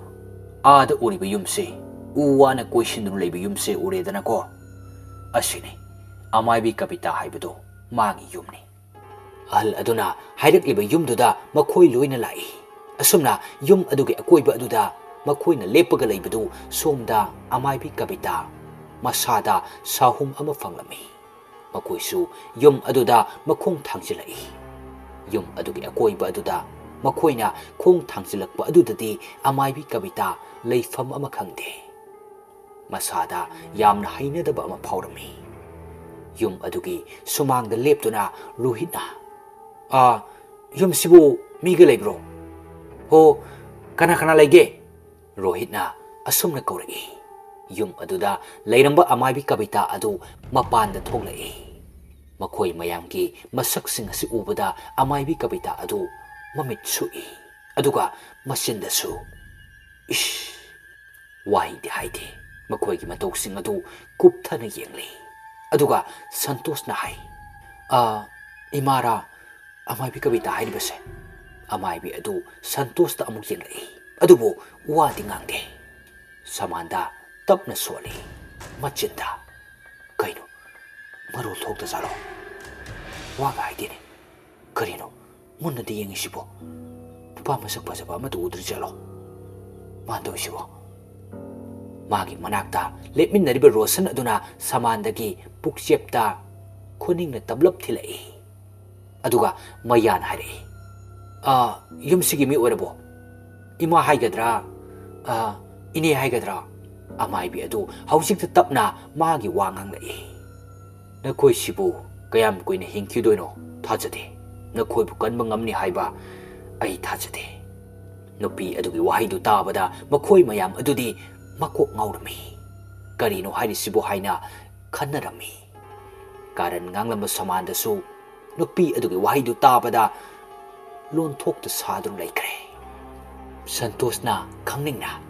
ꯑꯥꯗ ꯎꯔꯤꯕ ꯌꯨꯝꯁꯦ, ꯎ ꯋꯥꯅ ꯀꯣꯏꯁꯤꯟꯗꯨꯅ ꯂꯩꯕ ꯌꯨꯝꯁꯦ ꯎꯔꯦꯗꯅꯀꯣ? ꯑꯁꯤꯅꯤ ꯑꯃꯥꯏꯕꯤ ꯀꯕꯤꯇꯥ ꯍꯥꯏꯕꯗꯣ, ꯃꯥꯒꯤ ꯌꯨꯝꯅꯤ꯫" ꯑꯍꯜ ꯑꯗꯨꯅ ꯍꯥꯏꯔꯛꯂꯤꯕ ꯌꯨꯝꯗꯨꯗ ꯃꯈꯣꯏ ꯂꯣꯏꯅ ꯂꯥꯛꯏ꯫ ꯑꯁꯨꯝꯅ ꯌꯨꯝ ꯑꯗꯨꯒꯤ ꯑꯀꯣꯏꯕ ꯑꯗꯨꯗ ꯃꯈꯣꯏꯅ ꯂꯦꯞꯄꯒ ꯂꯩꯕꯗꯨ ꯁꯣꯝꯗ ꯑꯃꯥꯏꯕꯤ ꯀꯕꯤꯇꯥ ꯃꯁꯥꯗ ꯁꯥꯍꯨꯝ ꯑꯃ ꯐꯪꯂꯝꯃꯤ꯫ ꯃꯈꯣꯏꯁꯨ ꯌꯨꯝ ꯑꯗꯨꯗ ꯃꯈꯣꯡ ꯊꯥꯡꯖꯤꯜꯂꯛꯏ꯫ ꯌꯨꯝ ꯑꯗꯨꯒꯤ ꯑꯀꯣꯏꯕ ꯑꯗꯨꯗ ꯃꯈꯣꯏꯅ ꯈꯣꯡ ꯊꯥꯡꯖꯤꯜꯂꯛꯄ ꯑꯗꯨꯗꯗꯤ ꯑꯃꯥꯏꯕꯤ ꯀꯕꯤꯇꯥ ꯂꯩꯐꯝ ꯑꯃ ꯈꯪꯗꯦ꯫ ꯃꯁꯥꯗ ꯌꯥꯝꯅ ꯍꯩꯅꯗꯕ ꯑꯃ ꯐꯥꯎꯔꯝꯃꯤ꯫ ꯌꯨꯝ ꯑꯗꯨꯒꯤ ꯁꯨꯃꯥꯡꯗ ꯂꯦꯞꯇꯨꯅ ꯔꯣꯍꯤꯠꯅ, "ꯑꯥ, ꯌꯨꯝꯁꯤꯕꯨ ꯃꯤꯒ ꯂꯩꯕ꯭ꯔꯣ? ꯍꯣ, ꯀꯅꯥ ꯀꯅꯥ ꯂꯩꯒꯦ?" ꯔꯣꯍꯤꯠꯅ ꯑꯁꯨꯝꯅ ꯀꯧꯔꯛꯏ꯫ ꯌꯨꯝ ꯑꯗꯨꯗ ꯂꯩꯔꯝꯕ ꯑꯃꯥꯏꯕꯤ ꯀꯕꯤꯇꯥ ꯑꯗꯨ ꯃꯄꯥꯟꯗ ꯊꯣꯛꯂꯛꯏ꯫ ꯃꯈꯣꯏ ꯃꯌꯥꯝꯒꯤ ꯃꯁꯛꯁꯤꯡ ꯑꯁꯤ ꯎꯕꯗ ꯑꯃꯥꯏꯕꯤ ꯀꯕꯤꯇꯥ ꯑꯗꯨ ꯃꯃꯤꯠ ꯁꯨꯛꯏ꯫ ꯑꯗꯨꯒ ꯃꯆꯤꯟꯗꯁꯨ, "ꯏꯁ!" ꯋꯥꯍꯩꯗꯤ ꯍꯥꯏꯗꯦ꯫ ꯃꯈꯣꯏꯒꯤ ꯃꯇꯧꯁꯤꯡ ꯑꯗꯨ ꯀꯨꯞꯊꯅ ꯌꯦꯡꯂꯤ꯫ ꯑꯗꯨꯒ ꯁꯟꯇꯣꯁꯅ ꯍꯥꯏ, "ꯑ, ꯏꯃꯥꯔꯥ ꯑꯃꯥꯏꯕꯤ ꯀꯕꯤꯇꯥ ꯍꯥꯏꯔꯤꯕꯁꯦ?" ꯑꯃꯥꯏꯕꯤ ꯑꯗꯨ ꯁꯟꯇꯣꯁꯇ ꯑꯃꯨꯛ ꯌꯦꯡꯂꯛꯏ꯫ ꯑꯗꯨꯕꯨ ꯋꯥꯗꯤ ꯉꯥꯡꯗꯦ꯫ ꯁꯃꯥꯟꯗ ꯇꯞꯅ ꯁꯣꯜꯂꯤ꯫ ꯃꯆꯤꯟꯗ, "ꯀꯩꯅꯣ? ꯃꯔꯣꯜ ꯊꯣꯛꯇ ꯖꯥꯠꯂꯣ? ꯋꯥꯒ ꯍꯥꯏꯗꯦꯅꯦ꯫ ꯀꯔꯤꯅꯣ ꯃꯨꯟꯅꯗꯤ ꯌꯦꯡꯉꯤꯁꯤꯕꯣ? ꯅꯨꯄꯥ ꯃꯁꯛ ꯐꯖꯕ ꯑꯃꯠꯇ ꯎꯗ꯭ꯔꯤ ꯖꯥꯠꯂꯣ ꯃꯥꯅ ꯇꯧꯔꯤꯁꯤꯕꯣ?" ꯃꯥꯒꯤ ꯃꯅꯥꯛꯇ ꯂꯦꯞꯃꯤꯟꯅꯔꯤꯕ ꯔꯣꯁꯟ ꯑꯗꯨꯅ ꯁꯃꯥꯟꯗꯒꯤ ꯄꯨꯛꯆꯦꯞꯇ ꯈꯨꯅꯤꯡꯅ ꯇꯞꯂꯞ ꯊꯤꯜꯂꯛꯏ꯫ ꯑꯗꯨꯒ ꯃꯌꯥꯅ ꯍꯥꯏꯔꯛꯏ, "ꯑ, ꯌꯨꯝꯁꯤꯒꯤ ꯃꯤ ꯑꯣꯏꯔꯕꯣ? ꯏꯃꯥ ꯍꯥꯏꯒꯗ꯭ꯔꯥ, ꯑ, ꯏꯅꯦ ꯍꯥꯏꯒꯗ꯭ꯔꯥ?" ꯑꯃꯥꯏꯕꯤ ꯑꯗꯨ ꯍꯧꯖꯤꯛꯇ ꯇꯞꯅ ꯃꯥꯒꯤ ꯋꯥ ꯉꯥꯡꯂꯛꯏ꯫ "ꯅꯈꯣꯏꯁꯤꯕꯨ ꯀꯌꯥꯝ ꯀꯨꯏꯅ ꯍꯤꯡꯈꯤꯗꯣꯏꯅꯣ? ꯊꯥꯖꯗꯦ꯫ ꯅꯈꯣꯏꯕꯨ ꯀꯟꯕ ꯉꯝꯅꯤ ꯍꯥꯏꯕ ꯑꯩ ꯊꯥꯖꯗꯦ"꯫ ꯅꯨꯄꯤ ꯑꯗꯨꯒꯤ ꯋꯥꯍꯩꯗꯨ ꯇꯥꯕꯗ ꯃꯈꯣꯏ ꯃꯌꯥꯝ ꯑꯗꯨꯗꯤ ꯃꯀꯣꯛ ꯉꯥꯎꯔꯝꯃꯤ꯫ "ꯀꯔꯤꯅꯣ ꯍꯥꯏꯔꯤꯁꯤꯕꯨ?" ꯍꯥꯏꯅ ꯈꯟꯅꯔꯝꯃꯤ꯫ ꯀꯥꯔꯟ ꯉꯥꯡꯂꯝꯕ ꯁꯃꯥꯟꯗꯁꯨ ꯅꯨꯄꯤ ꯑꯗꯨꯒꯤ ꯋꯥꯍꯩꯗꯨ ꯇꯥꯕꯗ ꯂꯣꯟꯊꯣꯛꯇ ꯁꯥꯗꯨꯅ ꯂꯩꯈ꯭ꯔꯦ꯫ ꯁꯟꯇꯣꯁꯅ ꯈꯪꯅꯤꯡꯅ,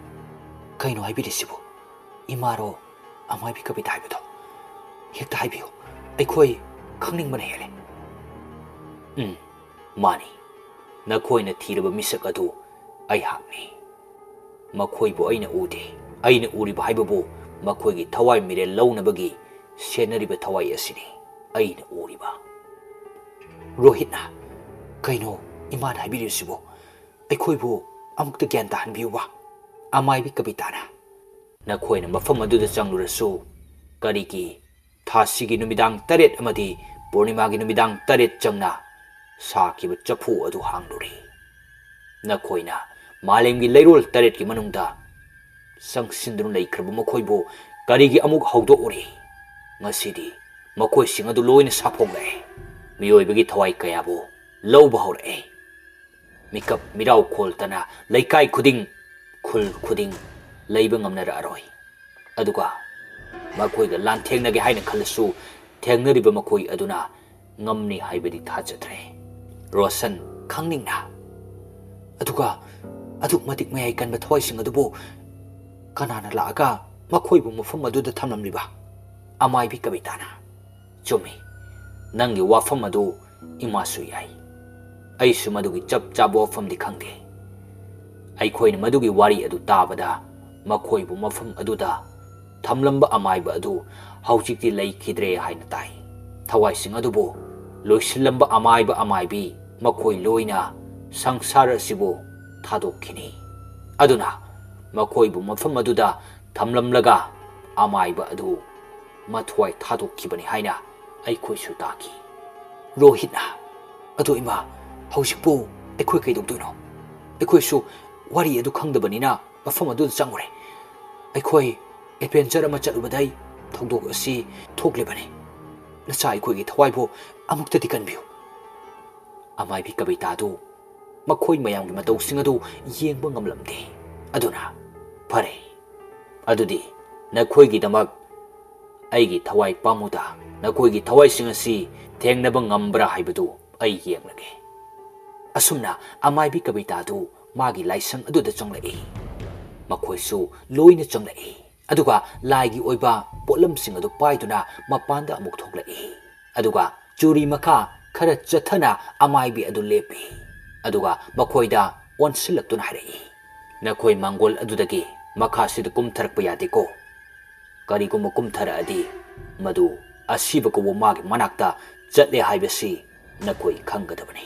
"ꯀꯩꯅꯣ ꯍꯥꯏꯕꯤꯔꯤꯁꯤꯕꯨ? ꯏꯃꯥꯔꯣ ꯑꯃꯥꯏꯕꯤ ꯀꯕꯤꯇꯥ ꯍꯥꯏꯕꯗꯣ? ꯍꯦꯛꯇ ꯍꯥꯏꯕꯤꯌꯨ, ꯑꯩꯈꯣꯏ ꯈꯪꯅꯤꯡꯕꯅ ꯍꯦꯜꯂꯦ"꯫ "ꯎꯝ, ꯃꯥꯅꯤ꯫ ꯅꯈꯣꯏꯅ ꯊꯤꯔꯕ ꯃꯤꯁꯛ ꯑꯗꯨ ꯑꯩꯍꯥꯛꯅꯤ꯫ ꯃꯈꯣꯏꯕꯨ ꯑꯩꯅ ꯎꯗꯦ꯫ ꯑꯩꯅ ꯎꯔꯤꯕ ꯍꯥꯏꯕꯕꯨ ꯃꯈꯣꯏꯒꯤ ꯊꯋꯥꯏ ꯃꯤꯔꯦꯜ ꯂꯧꯅꯕꯒꯤ ꯁꯦꯟꯅꯔꯤꯕ ꯊꯋꯥꯏ ꯑꯁꯤꯅꯤ ꯑꯩꯅ ꯎꯔꯤꯕ"꯫ ꯔꯣꯍꯤꯠꯅ, "ꯀꯩꯅꯣ ꯏꯃꯥꯅ ꯍꯥꯏꯕꯤꯔꯤꯕꯁꯤꯕꯨ? ꯑꯩꯈꯣꯏꯕꯨ ꯑꯃꯨꯛꯇ ꯒ꯭ꯌꯥꯟ ꯇꯥꯍꯟꯕꯤꯌꯨꯕ, ꯑꯃꯥꯏꯕꯤ ꯀꯕꯤꯇꯥꯅ"꯫ "ꯅꯈꯣꯏꯅ ꯃꯐꯝ ꯑꯗꯨꯗ ꯆꯪꯂꯨꯔꯁꯨ ꯀꯔꯤꯒꯤ ꯊꯥꯁꯤꯒꯤ ꯅꯨꯃꯤꯗꯥꯡ ꯇꯔꯦꯠ ꯑꯃꯗꯤ ꯄꯨꯔꯅꯤꯃꯥꯒꯤ ꯅꯨꯃꯤꯗꯥꯡ ꯇꯔꯦꯠ ꯆꯪꯅ ꯁꯥꯈꯤꯕ ꯆꯐꯨ ꯑꯗꯨ ꯍꯥꯡꯂꯨꯔꯤ? ꯅꯈꯣꯏꯅ ꯃꯥꯂꯦꯝꯒꯤ ꯂꯩꯔꯣꯜ ꯇꯔꯦꯠꯀꯤ ꯃꯅꯨꯡꯗ ꯆꯪꯁꯤꯟꯗꯨꯅ ꯂꯩꯈ꯭ꯔꯕ ꯃꯈꯣꯏꯕꯨ ꯀꯔꯤꯒꯤ ꯑꯃꯨꯛ ꯍꯧꯗꯣꯛꯎꯔꯤ? ꯉꯁꯤꯗꯤ ꯃꯈꯣꯏꯁꯤꯡ ꯑꯗꯨ ꯂꯣꯏꯅ ꯁꯥꯐꯣꯡꯂꯛꯑꯦ꯫ ꯃꯤꯑꯣꯏꯕꯒꯤ ꯊꯋꯥꯏ ꯀꯌꯥꯕꯨ ꯂꯧꯕ ꯍꯧꯔꯛꯑꯦ꯫ ꯃꯤꯀꯞ ꯃꯤꯔꯥꯎ ꯈꯣꯜꯇꯅ ꯂꯩꯀꯥꯏ ꯈꯨꯗꯤꯡ, ꯈꯨꯜ ꯈꯨꯗꯤꯡ ꯂꯩꯕ ꯉꯝꯅꯔꯛꯑꯔꯣꯏ꯫ ꯑꯗꯨꯒ ꯃꯈꯣꯏꯒ ꯂꯥꯟꯊꯦꯡꯅꯒꯦ ꯍꯥꯏꯅ ꯈꯜꯂꯁꯨ, ꯊꯦꯡꯅꯔꯤꯕ ꯃꯈꯣꯏ ꯑꯗꯨꯅ ꯉꯝꯅꯤ ꯍꯥꯏꯕꯗꯤ ꯊꯥꯖꯗ꯭ꯔꯦ"꯫ ꯔꯣꯁꯟ ꯈꯪꯅꯤꯡꯅ, "ꯑꯗꯨꯒ ꯑꯗꯨꯛ ꯃꯇꯤꯛ ꯃꯌꯥꯏ ꯀꯟꯕ ꯊꯋꯥꯏꯁꯤꯡ ꯑꯗꯨꯕꯨ ꯀꯅꯥꯅ ꯂꯥꯛꯑꯒ ꯃꯈꯣꯏꯕꯨ ꯃꯐꯝ ꯑꯗꯨꯗ ꯊꯝꯂꯝꯂꯤꯕ?" ꯑꯃꯥꯏꯕꯤ ꯀꯕꯤꯇꯥꯅ, "ꯆꯨꯝꯃꯤ, ꯅꯪꯒꯤ ꯋꯥꯐꯝ ꯑꯗꯨ ꯏꯃꯥꯁꯨ ꯌꯥꯏ꯫ ꯑꯩꯁꯨ ꯃꯗꯨꯒꯤ ꯆꯞ ꯆꯥꯕ ꯋꯥꯐꯝꯗꯤ ꯈꯪꯗꯦ꯫ ꯑꯩꯈꯣꯏꯅ ꯃꯗꯨꯒꯤ ꯋꯥꯔꯤ ꯑꯗꯨ ꯇꯥꯕꯗ ꯃꯈꯣꯏꯕꯨ ꯃꯐꯝ ꯑꯗꯨꯗ ꯊꯝꯂꯝꯕ ꯑꯃꯥꯏꯕ ꯑꯗꯨ ꯍꯧꯖꯤꯛꯇꯤ ꯂꯩꯈꯤꯗ꯭ꯔꯦ ꯍꯥꯏꯅ ꯇꯥꯏ꯫ ꯊꯋꯥꯏꯁꯤꯡ ꯑꯗꯨꯕꯨ ꯂꯣꯏꯁꯤꯜꯂꯝꯕ ꯑꯃꯥꯏꯕ ꯑꯃꯥꯏꯕꯤ ꯃꯈꯣꯏ ꯂꯣꯏꯅ ꯁꯪꯁꯥꯔ ꯑꯁꯤꯕꯨ ꯊꯥꯗꯣꯛꯈꯤꯅꯤ꯫ ꯑꯗꯨꯅ ꯃꯈꯣꯏꯕꯨ ꯃꯐꯝ ꯑꯗꯨꯗ ꯊꯝꯂꯝꯂꯒ ꯑꯃꯥꯏꯕ ꯑꯗꯨ ꯃꯊ꯭ꯋꯥꯏ ꯊꯥꯗꯣꯛꯈꯤꯕꯅꯤ ꯍꯥꯏꯅ ꯑꯩꯈꯣꯏꯁꯨ ꯇꯥꯈꯤ"꯫ ꯔꯣꯍꯤꯠꯅ, "ꯑꯗꯣ ꯏꯃꯥ, ꯍꯧꯖꯤꯛꯄꯨ ꯑꯩꯈꯣꯏ ꯀꯩꯗꯧꯗꯣꯏꯅꯣ? ꯑꯩꯈꯣꯏꯁꯨ ꯋꯥꯔꯤ ꯑꯗꯨ ꯈꯪꯗꯕꯅꯤꯅ ꯃꯐꯝ ꯑꯗꯨꯗ ꯆꯪꯉꯨꯔꯦ꯫ ꯑꯩꯈꯣꯏ ꯑꯦꯗꯚꯦꯟꯆꯔ ꯑꯃ ꯆꯠꯂꯨꯕꯗꯩ ꯊꯧꯗꯣꯛ ꯑꯁꯤ ꯊꯣꯛꯂꯤꯕꯅꯤ꯫ ꯅꯆꯥ ꯑꯩꯈꯣꯏꯒꯤ ꯊꯋꯥꯏꯕꯨ ꯑꯃꯨꯛꯇꯗꯤ ꯀꯟꯕꯤꯌꯨ꯫" ꯑꯃꯥꯏꯕꯤ ꯀꯕꯤꯇꯥꯗꯨ ꯃꯈꯣꯏ ꯃꯌꯥꯝꯒꯤ ꯃꯇꯧꯁꯤꯡ ꯑꯗꯨ ꯌꯦꯡꯕ ꯉꯝꯂꯝꯗꯦ꯫ ꯑꯗꯨꯅ, "ꯐꯔꯦ, ꯑꯗꯨꯗꯤ ꯅꯈꯣꯏꯒꯤꯗꯃꯛ ꯑꯩꯒꯤ ꯊꯋꯥꯏ ꯄꯥꯝꯃꯨꯗ ꯅꯈꯣꯏꯒꯤ ꯊꯋꯥꯏꯁꯤꯡ ꯑꯁꯤ ꯊꯦꯡꯅꯕ ꯉꯝꯕ꯭ꯔꯥ ꯍꯥꯏꯕꯗꯨ ꯑꯩ ꯌꯦꯡꯂꯒꯦ꯫" ꯑꯁꯨꯝꯅ ꯑꯃꯥꯏꯕꯤ ꯀꯕꯤꯇꯥꯗꯨ ꯃꯥꯒꯤ ꯂꯥꯏꯁꯪ ꯑꯗꯨꯗ ꯆꯪꯂꯛꯏ꯫ ꯃꯈꯣꯏꯁꯨ ꯂꯣꯏꯅ ꯆꯪꯂꯛꯏ꯫ ꯑꯗꯨꯒ ꯂꯥꯏꯒꯤ ꯑꯣꯏꯕ ꯄꯣꯠꯂꯝꯁꯤꯡ ꯑꯗꯨ ꯄꯥꯏꯗꯨꯅ ꯃꯄꯥꯟꯗ ꯑꯃꯨꯛ ꯊꯣꯛꯂꯛꯏ꯫ ꯑꯗꯨꯒ ꯆꯨꯔꯤ ꯃꯈꯥ ꯈꯔ ꯆꯠꯊꯅ ꯑꯃꯥꯏꯕꯤ ꯑꯗꯨ ꯂꯦꯞꯄꯤ꯫ ꯑꯗꯨꯒ ꯃꯈꯣꯏꯗ ꯑꯣꯟꯁꯤꯜꯂꯛꯇꯨꯅ ꯍꯥꯏꯔꯛꯏ, "ꯅꯈꯣꯏ ꯃꯥꯡꯒꯣꯜ ꯑꯗꯨꯗꯒꯤ ꯃꯈꯥꯁꯤꯗ ꯀꯨꯝꯊꯔꯛꯄ ꯌꯥꯗꯦꯀꯣ꯫ ꯀꯔꯤꯒꯨꯝꯕ ꯀꯨꯝꯊꯔꯛꯑꯗꯤ, ꯃꯗꯨ ꯑꯁꯤꯕ ꯀꯧꯕ ꯃꯥꯒꯤ ꯃꯅꯥꯛꯇ ꯆꯠꯂꯦ ꯍꯥꯏꯕꯁꯤ ꯅꯈꯣꯏ ꯈꯪꯒꯗꯕꯅꯤ꯫"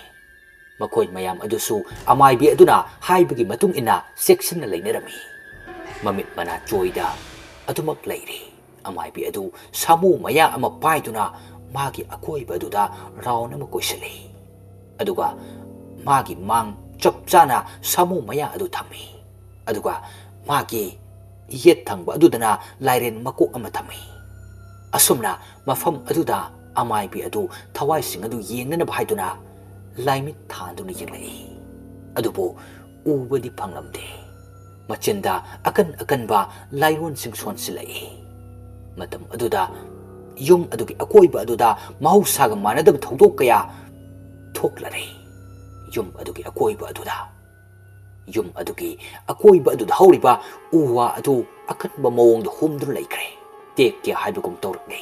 ꯃꯈꯣꯏ ꯃꯌꯥꯝ ꯑꯗꯨꯁꯨ ꯑꯃꯥꯏꯕꯤ ꯑꯗꯨꯅ ꯍꯥꯏꯕꯒꯤ ꯃꯇꯨꯡ ꯏꯟꯅ ꯆꯦꯛꯁꯤꯟꯅ ꯂꯩꯅꯔꯝꯃꯤ꯫ ꯃꯃꯤꯠ ꯃꯅꯥ ꯆꯣꯏꯗ ꯑꯗꯨꯃꯛ ꯂꯩꯔꯤ꯫ ꯑꯃꯥꯏꯕꯤ ꯑꯗꯨ ꯁꯥꯃꯨ ꯃꯌꯥ ꯑꯃ ꯄꯥꯏꯗꯨꯅ ꯃꯥꯒꯤ ꯑꯀꯣꯏꯕ ꯑꯗꯨꯗ ꯔꯥꯎꯟ ꯑꯃ ꯀꯣꯏꯁꯤꯜꯂꯤ꯫ ꯑꯗꯨꯒ ꯃꯥꯒꯤ ꯃꯥꯡ ꯆꯞ ꯆꯥꯅ ꯁꯥꯃꯨ ꯃꯌꯥ ꯑꯗꯨ ꯊꯝꯃꯤ꯫ ꯑꯗꯨꯒ ꯃꯥꯒꯤ ꯌꯦꯠ ꯊꯪꯕ ꯑꯗꯨꯗꯅ ꯂꯥꯏꯔꯦꯟ ꯃꯀꯣꯛ ꯑꯃ ꯊꯝꯃꯤ꯫ ꯑꯁꯨꯝꯅ ꯃꯐꯝ ꯑꯗꯨꯗ ꯑꯃꯥꯏꯕꯤ ꯑꯗꯨ ꯊꯋꯥꯏꯁꯤꯡ ꯑꯗꯨ ꯌꯦꯡꯅꯅꯕ ꯍꯥꯏꯗꯨꯅ ꯂꯥꯏꯃꯤꯠ ꯊꯥꯟꯗꯨꯅ ꯌꯦꯡꯂꯛꯏ꯫ ꯑꯗꯨꯕꯨ ꯎꯕꯗꯤ ꯐꯪꯂꯝꯗꯦ꯫ ꯃꯆꯤꯟꯗ ꯑꯀꯟ ꯑꯀꯟꯕ ꯂꯥꯏꯔꯣꯟꯁꯤꯡ ꯁꯣꯟꯁꯤꯜꯂꯛꯏ꯫ ꯃꯇꯝ ꯑꯗꯨꯗ ꯌꯨꯝ ꯑꯗꯨꯒꯤ ꯑꯀꯣꯏꯕ ꯑꯗꯨꯗ ꯃꯍꯧꯁꯥꯒ ꯃꯥꯟꯅꯗꯕ ꯊꯧꯗꯣꯛ ꯀꯌꯥ ꯊꯣꯛꯂꯔꯦ꯫ ꯌꯨꯝ ꯑꯗꯨꯒꯤ ꯑꯀꯣꯏꯕ ꯑꯗꯨꯗ, ꯌꯨꯝ ꯑꯗꯨꯒꯤ ꯑꯀꯣꯏꯕ ꯑꯗꯨꯗ ꯍꯧꯔꯤꯕ ꯎ ꯋꯥ ꯑꯗꯨ ꯑꯀꯟꯕ ꯃꯑꯣꯡꯗ ꯍꯣꯝꯗꯨꯅ ꯂꯩꯈ꯭ꯔꯦ꯫ ꯇꯦꯛꯀꯦ ꯍꯥꯏꯕꯒꯨꯝ ꯇꯧꯔꯛꯂꯦ꯫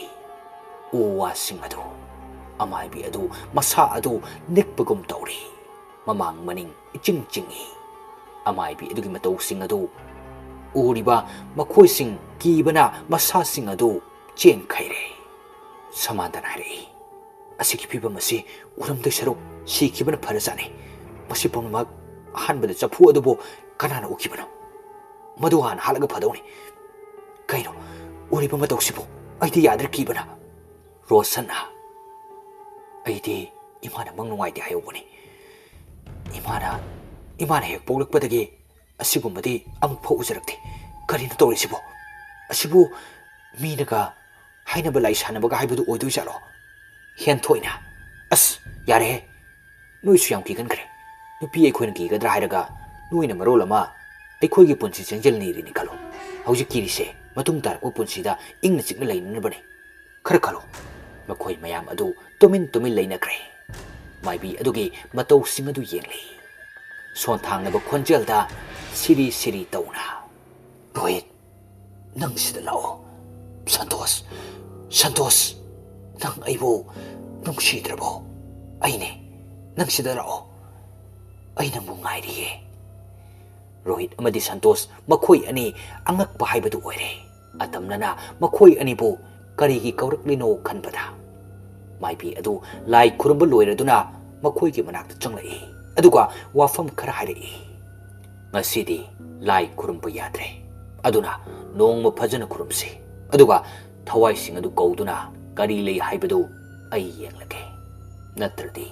ꯎ ꯋꯥꯁꯤꯡ ꯑꯗꯨ, ꯑꯃꯥꯏꯕꯤ ꯑꯗꯨ ꯃꯁꯥ ꯑꯗꯨ ꯅꯤꯛꯄꯒꯨꯝ ꯇꯧꯔꯤ꯫ ꯃꯃꯥꯡ ꯃꯅꯤꯡ ꯏꯆꯤꯡ ꯆꯤꯡꯏ꯫ ꯑꯃꯥꯏꯕꯤ ꯑꯗꯨꯒꯤ ꯃꯇꯧꯁꯤꯡ ꯑꯗꯨ ꯎꯔꯤꯕ ꯃꯈꯣꯏꯁꯤꯡ ꯀꯤꯕꯅ ꯃꯁꯥꯁꯤꯡ ꯑꯗꯨ ꯆꯦꯟꯈꯩꯔꯦ꯫ ꯁꯃꯥꯟꯇꯅ ꯍꯥꯏꯔꯛꯏ, "ꯑꯁꯤꯒꯤ ꯐꯤꯕꯝ ꯑꯁꯤ ꯎꯔꯝꯗꯣꯏ ꯁꯔꯨꯛ ꯁꯤꯈꯤꯕꯅ ꯐꯔꯖꯥꯠꯅꯤ꯫ ꯃꯁꯤ ꯄꯨꯝꯅꯃꯛ ꯑꯍꯥꯟꯕꯗ ꯆꯐꯨ ꯑꯗꯨꯕꯨ ꯀꯅꯥꯅ ꯎꯈꯤꯕꯅꯣ? ꯃꯗꯨ ꯍꯥꯟꯅ ꯍꯥꯠꯂꯒ ꯐꯗꯧꯅꯤ꯫ ꯀꯩꯅꯣ ꯎꯔꯤꯕ ꯃꯇꯧꯁꯤꯕꯨ? ꯑꯩꯗꯤ ꯌꯥꯗ꯭ꯔꯦ ꯀꯤꯕꯅ꯫" ꯔꯣꯁꯟꯅ, "ꯑꯩꯗꯤ ꯏꯃꯥꯅ ꯃꯪ ꯅꯨꯡꯉꯥꯏꯇꯦ ꯍꯥꯏꯍꯧꯕꯅꯤ꯫ ꯏꯃꯥꯅ, ꯏꯃꯥꯅ ꯍꯦꯛ ꯄꯣꯛꯂꯛꯄꯗꯒꯤ ꯑꯁꯤꯒꯨꯝꯕꯗꯤ ꯑꯃꯨꯛ ꯐꯥꯎ ꯎꯖꯔꯛꯇꯦ꯫ ꯀꯔꯤꯅꯣ ꯇꯧꯔꯤꯁꯤꯕꯣ? ꯑꯁꯤꯕꯨ ꯃꯤꯅꯒ ꯍꯥꯏꯅꯕ ꯂꯥꯏ ꯁꯥꯟꯅꯕꯒ ꯍꯥꯏꯕꯗꯨ ꯑꯣꯏꯗꯣꯏꯖꯥꯠꯂꯣ? ꯍꯦꯟꯊꯣꯏꯅ, "ꯑꯁ, ꯌꯥꯔꯦꯍꯦ, ꯅꯣꯏꯁꯨ ꯌꯥꯝ ꯀꯤꯒꯟꯈ꯭ꯔꯦ꯫ ꯅꯨꯄꯤ ꯑꯩꯈꯣꯏꯅ ꯀꯤꯒꯗ꯭ꯔꯥ ꯍꯥꯏꯔꯒ ꯅꯣꯏꯅ ꯃꯔꯣꯜ ꯑꯃ ꯑꯩꯈꯣꯏꯒꯤ ꯄꯨꯟꯁꯤ ꯆꯦꯟꯖꯤꯜ ꯅꯤꯔꯤꯅꯤ ꯈꯜꯂꯣ꯫ ꯍꯧꯖꯤꯛ ꯀꯤꯔꯤꯁꯦ ꯃꯇꯨꯡ ꯇꯥꯔꯛꯄ ꯄꯨꯟꯁꯤꯗ ꯏꯪꯅ ꯆꯤꯛꯅ ꯂꯩꯅꯅꯕꯅꯤ꯫ ꯈꯔ ꯈꯜꯂꯣ꯫" ꯃꯈꯣꯏ ꯃꯌꯥꯝ ꯑꯗꯨ ꯇꯨꯃꯤꯟ ꯇꯨꯃꯤꯟ ꯂꯩꯅꯈ꯭ꯔꯦ꯫ ꯃꯥꯏꯕꯤ ꯑꯗꯨꯒꯤ ꯃꯇꯧꯁꯤꯡ ꯑꯗꯨ ꯌꯦꯡꯂꯤ꯫ ꯁꯣꯟꯊꯥꯡꯅꯕ ꯈꯣꯟꯖꯦꯜꯗ ꯁꯤꯔꯤ ꯁꯤꯔꯤ ꯇꯧꯅ, "ꯔꯣꯍꯤꯠ, ꯅꯪ ꯁꯤꯗ ꯂꯥꯛꯑꯣ꯫ ꯁꯟꯇꯣꯁ, ꯁꯟꯇꯣꯁ, ꯅꯪ ꯑꯩꯕꯨ ꯅꯨꯡꯁꯤꯗ꯭ꯔꯕꯣ? ꯑꯩꯅꯦ, ꯅꯪ ꯁꯤꯗ ꯂꯥꯛꯑꯣ꯫ ꯑꯩ ꯅꯪꯕꯨ ꯉꯥꯏꯔꯤꯌꯦ꯫" ꯔꯣꯍꯤꯠ ꯑꯃꯗꯤ ꯁꯟꯇꯣꯁ ꯃꯈꯣꯏ ꯑꯅꯤ ꯑꯉꯛꯄ ꯍꯥꯏꯕꯗꯨ ꯑꯣꯏꯔꯦ꯫ ꯑꯇꯝꯅꯅ ꯃꯈꯣꯏ ꯑꯅꯤꯕꯨ ꯀꯔꯤꯒꯤ ꯀꯧꯔꯛꯂꯤꯅꯣ ꯈꯟꯕꯗ, ꯃꯥꯏꯕꯤ ꯑꯗꯨ ꯂꯥꯏ ꯈꯨꯔꯨꯝꯕ ꯂꯣꯏꯔꯗꯨꯅ ꯃꯈꯣꯏꯒꯤ ꯃꯅꯥꯛꯇ ꯆꯪꯂꯛꯏ꯫ ꯑꯗꯨꯒ ꯋꯥꯐꯝ ꯈꯔ ꯍꯥꯏꯔꯛꯏ꯫ "ꯉꯁꯤꯗꯤ ꯂꯥꯏ ꯈꯨꯔꯨꯝꯕ ꯌꯥꯗ꯭ꯔꯦ꯫ ꯑꯗꯨꯅ ꯅꯣꯡꯃ ꯐꯖꯅ ꯈꯨꯔꯨꯝꯁꯤ꯫ ꯑꯗꯨꯒ ꯊꯋꯥꯏꯁꯤꯡ ꯑꯗꯨ ꯀꯧꯗꯨꯅ ꯀꯔꯤ ꯂꯩ ꯍꯥꯏꯕꯗꯨ ꯑꯩ ꯌꯦꯡꯂꯒꯦ꯫ ꯅꯠꯇ꯭ꯔꯗꯤ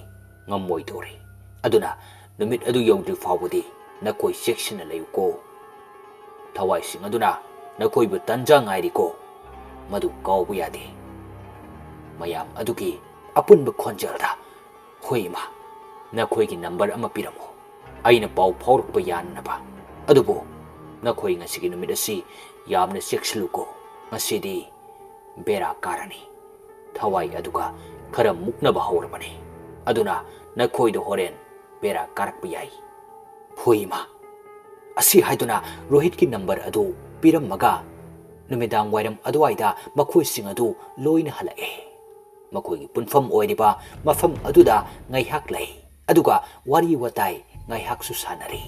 ꯉꯝꯃꯣꯏꯗꯧꯔꯤ꯫ ꯑꯗꯨꯅ ꯅꯨꯃꯤꯠ ꯑꯗꯨ ꯌꯧꯗ꯭ꯔꯤ ꯐꯥꯎꯕꯗꯤ ꯅꯈꯣꯏ ꯆꯦꯛꯁꯤꯟꯅ ꯂꯩꯌꯨꯀꯣ꯫ ꯊꯋꯥꯏꯁꯤꯡ ꯑꯗꯨꯅ ꯅꯈꯣꯏꯕꯨ ꯇꯟꯖꯥ ꯉꯥꯏꯔꯤꯀꯣ꯫ ꯃꯗꯨ ꯀꯥꯎꯕ ꯌꯥꯗꯦ꯫" ꯃꯌꯥꯝ ꯑꯗꯨꯒꯤ ꯑꯄꯨꯟꯕ ꯈꯣꯟꯖꯦꯜꯗ, "ꯍꯣꯏ ꯏꯃꯥ, ꯅꯈꯣꯏꯒꯤ ꯅꯝꯕꯔ ꯑꯃ ꯄꯤꯔꯝꯃꯨ, ꯑꯩꯅ ꯄꯥꯎ ꯐꯥꯎꯔꯛꯄ ꯌꯥꯅꯅꯕ꯫ ꯑꯗꯨꯕꯨ ꯅꯈꯣꯏ ꯉꯁꯤꯒꯤ ꯅꯨꯃꯤꯠ ꯑꯁꯤ ꯌꯥꯝꯅ ꯆꯦꯛꯁꯤꯜꯂꯨꯀꯣ꯫ ꯉꯁꯤꯗꯤ ꯕꯦꯔꯥ ꯀꯥꯔꯅꯤ꯫ ꯊꯋꯥꯏ ꯑꯗꯨꯒ ꯈꯔ ꯃꯨꯛꯅꯕ ꯍꯧꯔꯕꯅꯤ꯫ ꯑꯗꯨꯅ ꯅꯈꯣꯏꯗ ꯍꯣꯔꯦꯟ ꯕꯦꯔꯥ ꯀꯥꯔꯛꯄ ꯌꯥꯏ꯫" "ꯍꯣꯏ ꯏꯃꯥ꯫" ꯑꯁꯤ ꯍꯥꯏꯗꯨꯅ ꯔꯣꯍꯤꯠꯀꯤ ꯅꯝꯕꯔ ꯑꯗꯨ ꯄꯤꯔꯝꯃꯒ ꯅꯨꯃꯤꯗꯥꯡ ꯋꯥꯏꯔꯝ ꯑꯗꯨꯋꯥꯏꯗ ꯃꯈꯣꯏꯁꯤꯡ ꯑꯗꯨ ꯂꯣꯏꯅ ꯍꯜꯂꯛꯑꯦ꯫ ꯃꯈꯣꯏꯒꯤ ꯄꯨꯟꯐꯝ ꯑꯣꯏꯔꯤꯕ ꯃꯐꯝ ꯑꯗꯨꯗ ꯉꯥꯏꯍꯥꯛ ꯂꯩ꯫ ꯑꯗꯨꯒ ꯋꯥꯔꯤ ꯋꯥꯇꯥꯏ ꯉꯥꯏꯍꯥꯛꯁꯨ ꯁꯥꯟꯅꯔꯤ꯫